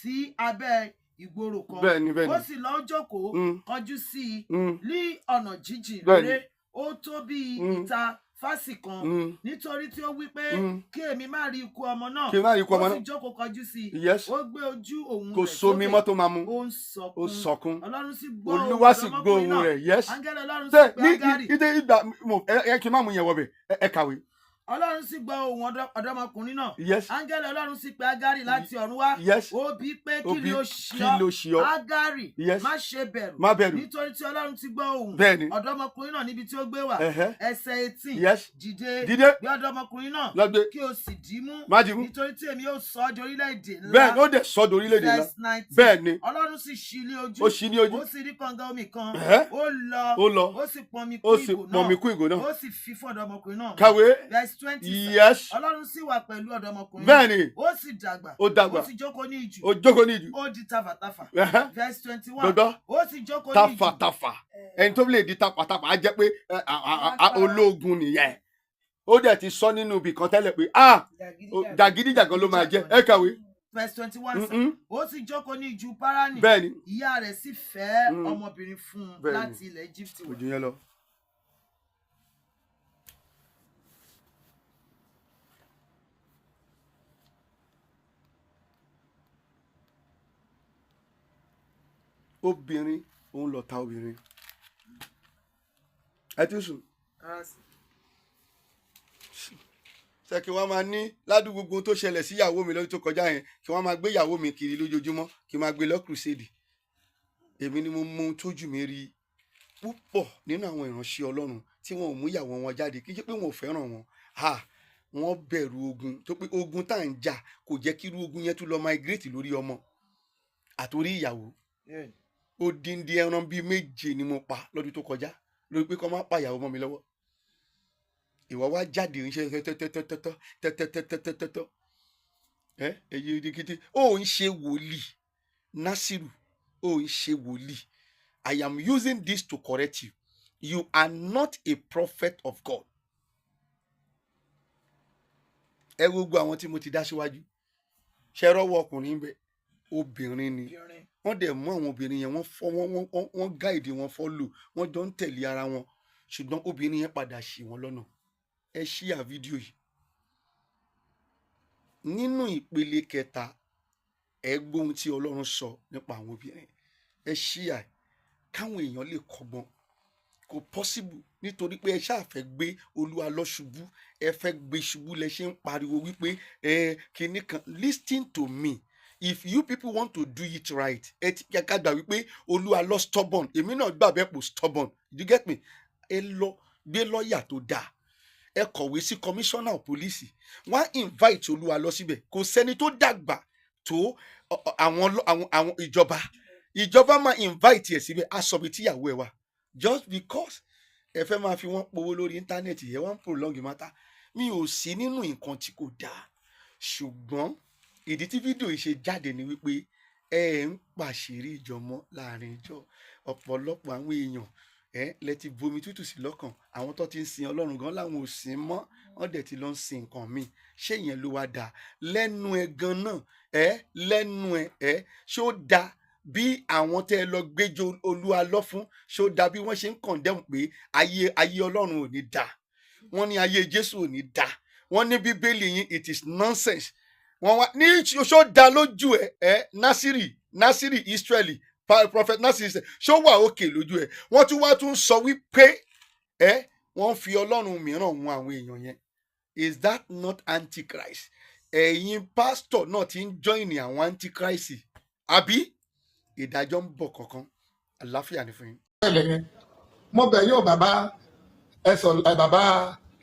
sí abẹ́ ìgboro kan. Bẹ́ẹ̀ni. Ó sì lọ jókòó, kọjú sí i ní ọ̀nà jíjìn rere, ó tó bí ìta fásì kan, nítorí tí ó wí pé, kí èmi má rí ikú ọmọ náà. Kí n má rí ikú ọmọ Ó náà. sì jókòó kọjú sí i, ó gbé ojú òun Kò rẹ̀ sómi sókè, mọ́ tó máa mu. ó ń Ó sọkún. Sọkún. Ọlọ́run sì gbọ́ ohùn Olúwa sì gbọ́ ọ̀dọ́mọkùnrin ohùn náà. rẹ̀. Áńgẹ́lì Ọlọ́run sì Tẹ pe ní Ágárì. ìdí ìgbà mo ẹ kí n má mú yẹn wọbẹ̀, ẹ kàwé. Ọlọ́run sì gbọ́ ohùn ọ̀dọ́mọkùnrin náà. Áńgẹ́lì Ọlọ́run sì pe Ágárì láti ọ̀run wá. Ó bi pé, Ó kí bi, ni ó ṣe kí ọ́, ló ṣe ọ́? Ágárì? Má ṣe bẹ̀rù, Má bẹ̀rù. nítorí tí Ọlọ́run ti gbọ́ ohùn ọ̀dọ́mọkùnrin náà níbi tí ó gbé wà. Ẹsẹ̀ 18. Dìde, Dìde. gbé ọ̀dọ́mọkùnrin náà, Lọ gbé. kí o sì dì í mú, Má dì í mú. nítorí tí èmi yóò sọ ọ́ di orílẹ̀-èdè ńlá. Bẹ́ẹ̀ ni, ó dẹ̀ sọ di orílẹ̀-èdè ńlá. Verse 19. Bẹ́ẹ̀ni. Ọlọ́run sì ṣí ilé ojú, Ó ṣí ní ojú. ó sì rí kànga omi kan. Ó lọ, Ó lọ. ó sì pọnmi Ó kún sì ìgò náà, pọnmi kún ìgò náà. ó sì fi fún ọ̀dọ́mọkùnrin náà. Kàwé. Verse 20, sir. Ọlọ́run sì wà pẹ̀lú ọ̀dọ́mọkùnrin náà. Ó sì dàgbà, Ó dàgbà. ó sì jókòó ní ijù, Ó jókòó ní ìjù. ó di tafàtafà. Verse 21. Gbọ́dọ̀. Ó sì jókòó ní ijù. Tafàtafà. Ẹni tó lè di tafàtafà á jẹ́ pé ológun nìyẹn. Ó dẹ̀ ti sọ nínú ibì kan tẹ́lẹ̀ pé ah, jàgídíjàgan ló máa jẹ́. Ẹ kàwé. Verse 21, sir. Ó sì jókòó ní ijù Páránì. Ìyá rẹ̀ sì fẹ́ ọmọbìnrin fún un láti ilẹ̀ Egypt wá. Ojú yẹn lọ. Obìnrin òun lọ̀tá obìnrin. Ẹ ti sùn. Rárá sí. Ṣé kí wọ́n máa ní ládùúgbò gbogbo tó ṣẹlẹ̀ sí ìyàwó mi lọ́dún tó kọjá yẹn, kí wọ́n máa gbé ìyàwó mi kiri lójoojúmọ́, kí n máa gbé lọ crusade? Èmi ni mo mú ohun tójú mi rí. Púpọ̀ nínú àwọn ìránṣẹ́ Ọlọ́run tí wọn ò mú ìyàwó wọn jáde, kì í ṣe pé wọn ò fẹ́ràn wọn, ha, wọ́n bẹ̀rù ogun tó pé ogun tá à ń jà kò jẹ́ kí irú ogun yẹn tún lọ migrate lórí ọmọ àtòrí ìyàwó. Odindi ẹran bíi méje ni mo pa lọ́dún tó kọjá lórí pé kó má pa ìyàwó mọ́ mi lọ́wọ́. Ìwọ wá jáde ń ṣe tẹ́tẹ́tẹ́tẹ́tẹ́ tẹ́tẹ́tẹ́tẹ́tẹ́. Ẹ èyí gidigidi, ó ń ṣe wòlíì Nasiru, ó ń ṣe wòlíì. I am using this to correct you. You are not a prophet of God. Ẹ wo gbogbo àwọn tí mo ti dá síwájú, ṣe rọ́wọ́ ọkùnrin bẹ, obìnrin ni. Obìnrin. Wọ́n dẹ̀ mú àwọn obìnrin yẹn, wọ́n fọ́ wọ́n, wọ́n guide wọn, follow wọ́n, jọ ń tẹ̀lé ara wọn, ṣùgbọ́n obìnrin yẹn padà ṣì wọ́n lọ́nà. Ẹ ṣíà fídíò yìí. Nínú ìpele kẹta, ẹ gbóhun tí Ọlọ́run sọ nípa àwọn obìnrin. Ẹ ṣíà káwọn èèyàn lè kọ́gbọ́n. Kò possible, nítorí pé ẹ ṣáà fẹ́ gbé Olúwa lọ ṣubú, ẹ fẹ́ gbé ṣubú lẹ ṣe ń pariwo wípé ẹ kinní kan. Listen to me, if you people want to do it right, ẹ ti ká gbà wípé Olúwa lọ stubborn. Èmi náà gbà bẹ́ẹ̀ pò stubborn, you get me? Ẹ lọ gbé lọ́ọ̀yà tó dáa, ẹ kọ̀wé sí commissioner of police, wọ́n á invite Olúwa lọ síbẹ̀. Kò sẹ́ni tó dàgbà tó àwọn ìjọba máa invite ẹ̀ síbẹ̀, á sọ bí tíyàwó ẹ̀ wà. Just because ẹ fẹ́ máa fi wọ́n powó lórí íńtánẹ́ẹ̀tì yẹn, wọ́n ń prolong matter. Mi ò sí nínú nǹkan tí kò dáa, ṣùgbọ́n ìdí tí fídíò yìí ṣe jáde ni wípé ẹ ń pàṣírí ìjọ mọ́ láàrin ìjọ. Ọ̀pọ̀lọpọ̀ àwọn èèyàn ẹ lẹ ti bomi tútù sí lọ́kàn. Àwọn tó ti ń sin Ọlọ́run gan láwọn ò sìn mọ́, wọ́n dẹ̀ ti lọ ń sin nǹkan míì. Ṣé ìyẹn ló wá dáa lẹ́nu ẹ gan náà? Ẹ lẹ́nu ẹ, ṣé ó dáa? Bí àwọn tẹ́ ẹ lọ gbẹ́jọ́ Olúalọ́ fún, ṣó dáa bí wọ́n ṣe ń condemn pé ayé Ọlọ́run ò ní dáa? Wọ́n ní ayé Jésù ò ní dáa. Wọ́n ní Bíbélì yín, it is nonsense. Wọ́n wá ní, ṣó dáa lójú ẹ? Ẹ Násìrì Israeli, prophet Násìrì Israeli, ṣó wà òkè lójú ẹ? Wọ́n tún wá tún sọ wípé wọ́n fi Ọlọ́run mìíràn wọn àwọn èèyàn yẹn. Is that not antichrist? Ẹ̀yin pásítọ̀ náà ti ń join àwọn antichrist, àbí? Ìdájọ́ ń bọ̀ kankan. Àláfíà ni fún yín. Ṣẹlẹ̀ yẹn, mo bẹ̀ yóò bàbá ẹ sọ ẹ, bàbá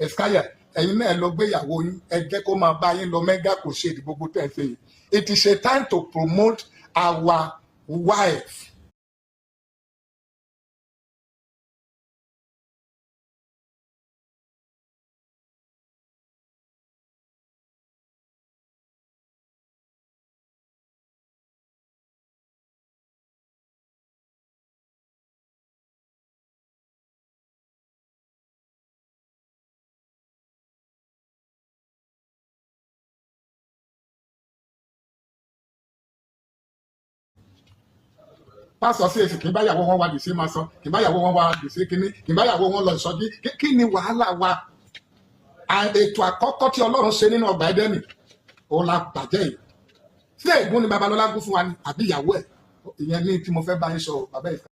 Eskaya, ẹ̀yin náà lọ gbéyàwó yín, ẹ jẹ́ kó máa bá yín lọ mega crusade gbogbo tẹ̀ ń ṣe yìí. It is a time to promote our wife. Pásọ sí èsì kì í báyàwó wọn wá dìsí máa sọ, kì í báyàwó wọn wá dìsí kínní, kì í báyàwó wọn lọ ìsọjí. Kí ni wàhálà wa? Ètò àkọ́kọ́ tí Ọlọ́run ṣe nínú ọgbà Ẹdẹ́nì òun la bàjẹ́ yìí. Ṣé ègún ni Babalọ́lá gún fún wa ni àbí ìyàwó ẹ̀? Ìyẹn ní tí mo fẹ́ bá yín sọ, bàbá ìfẹ́.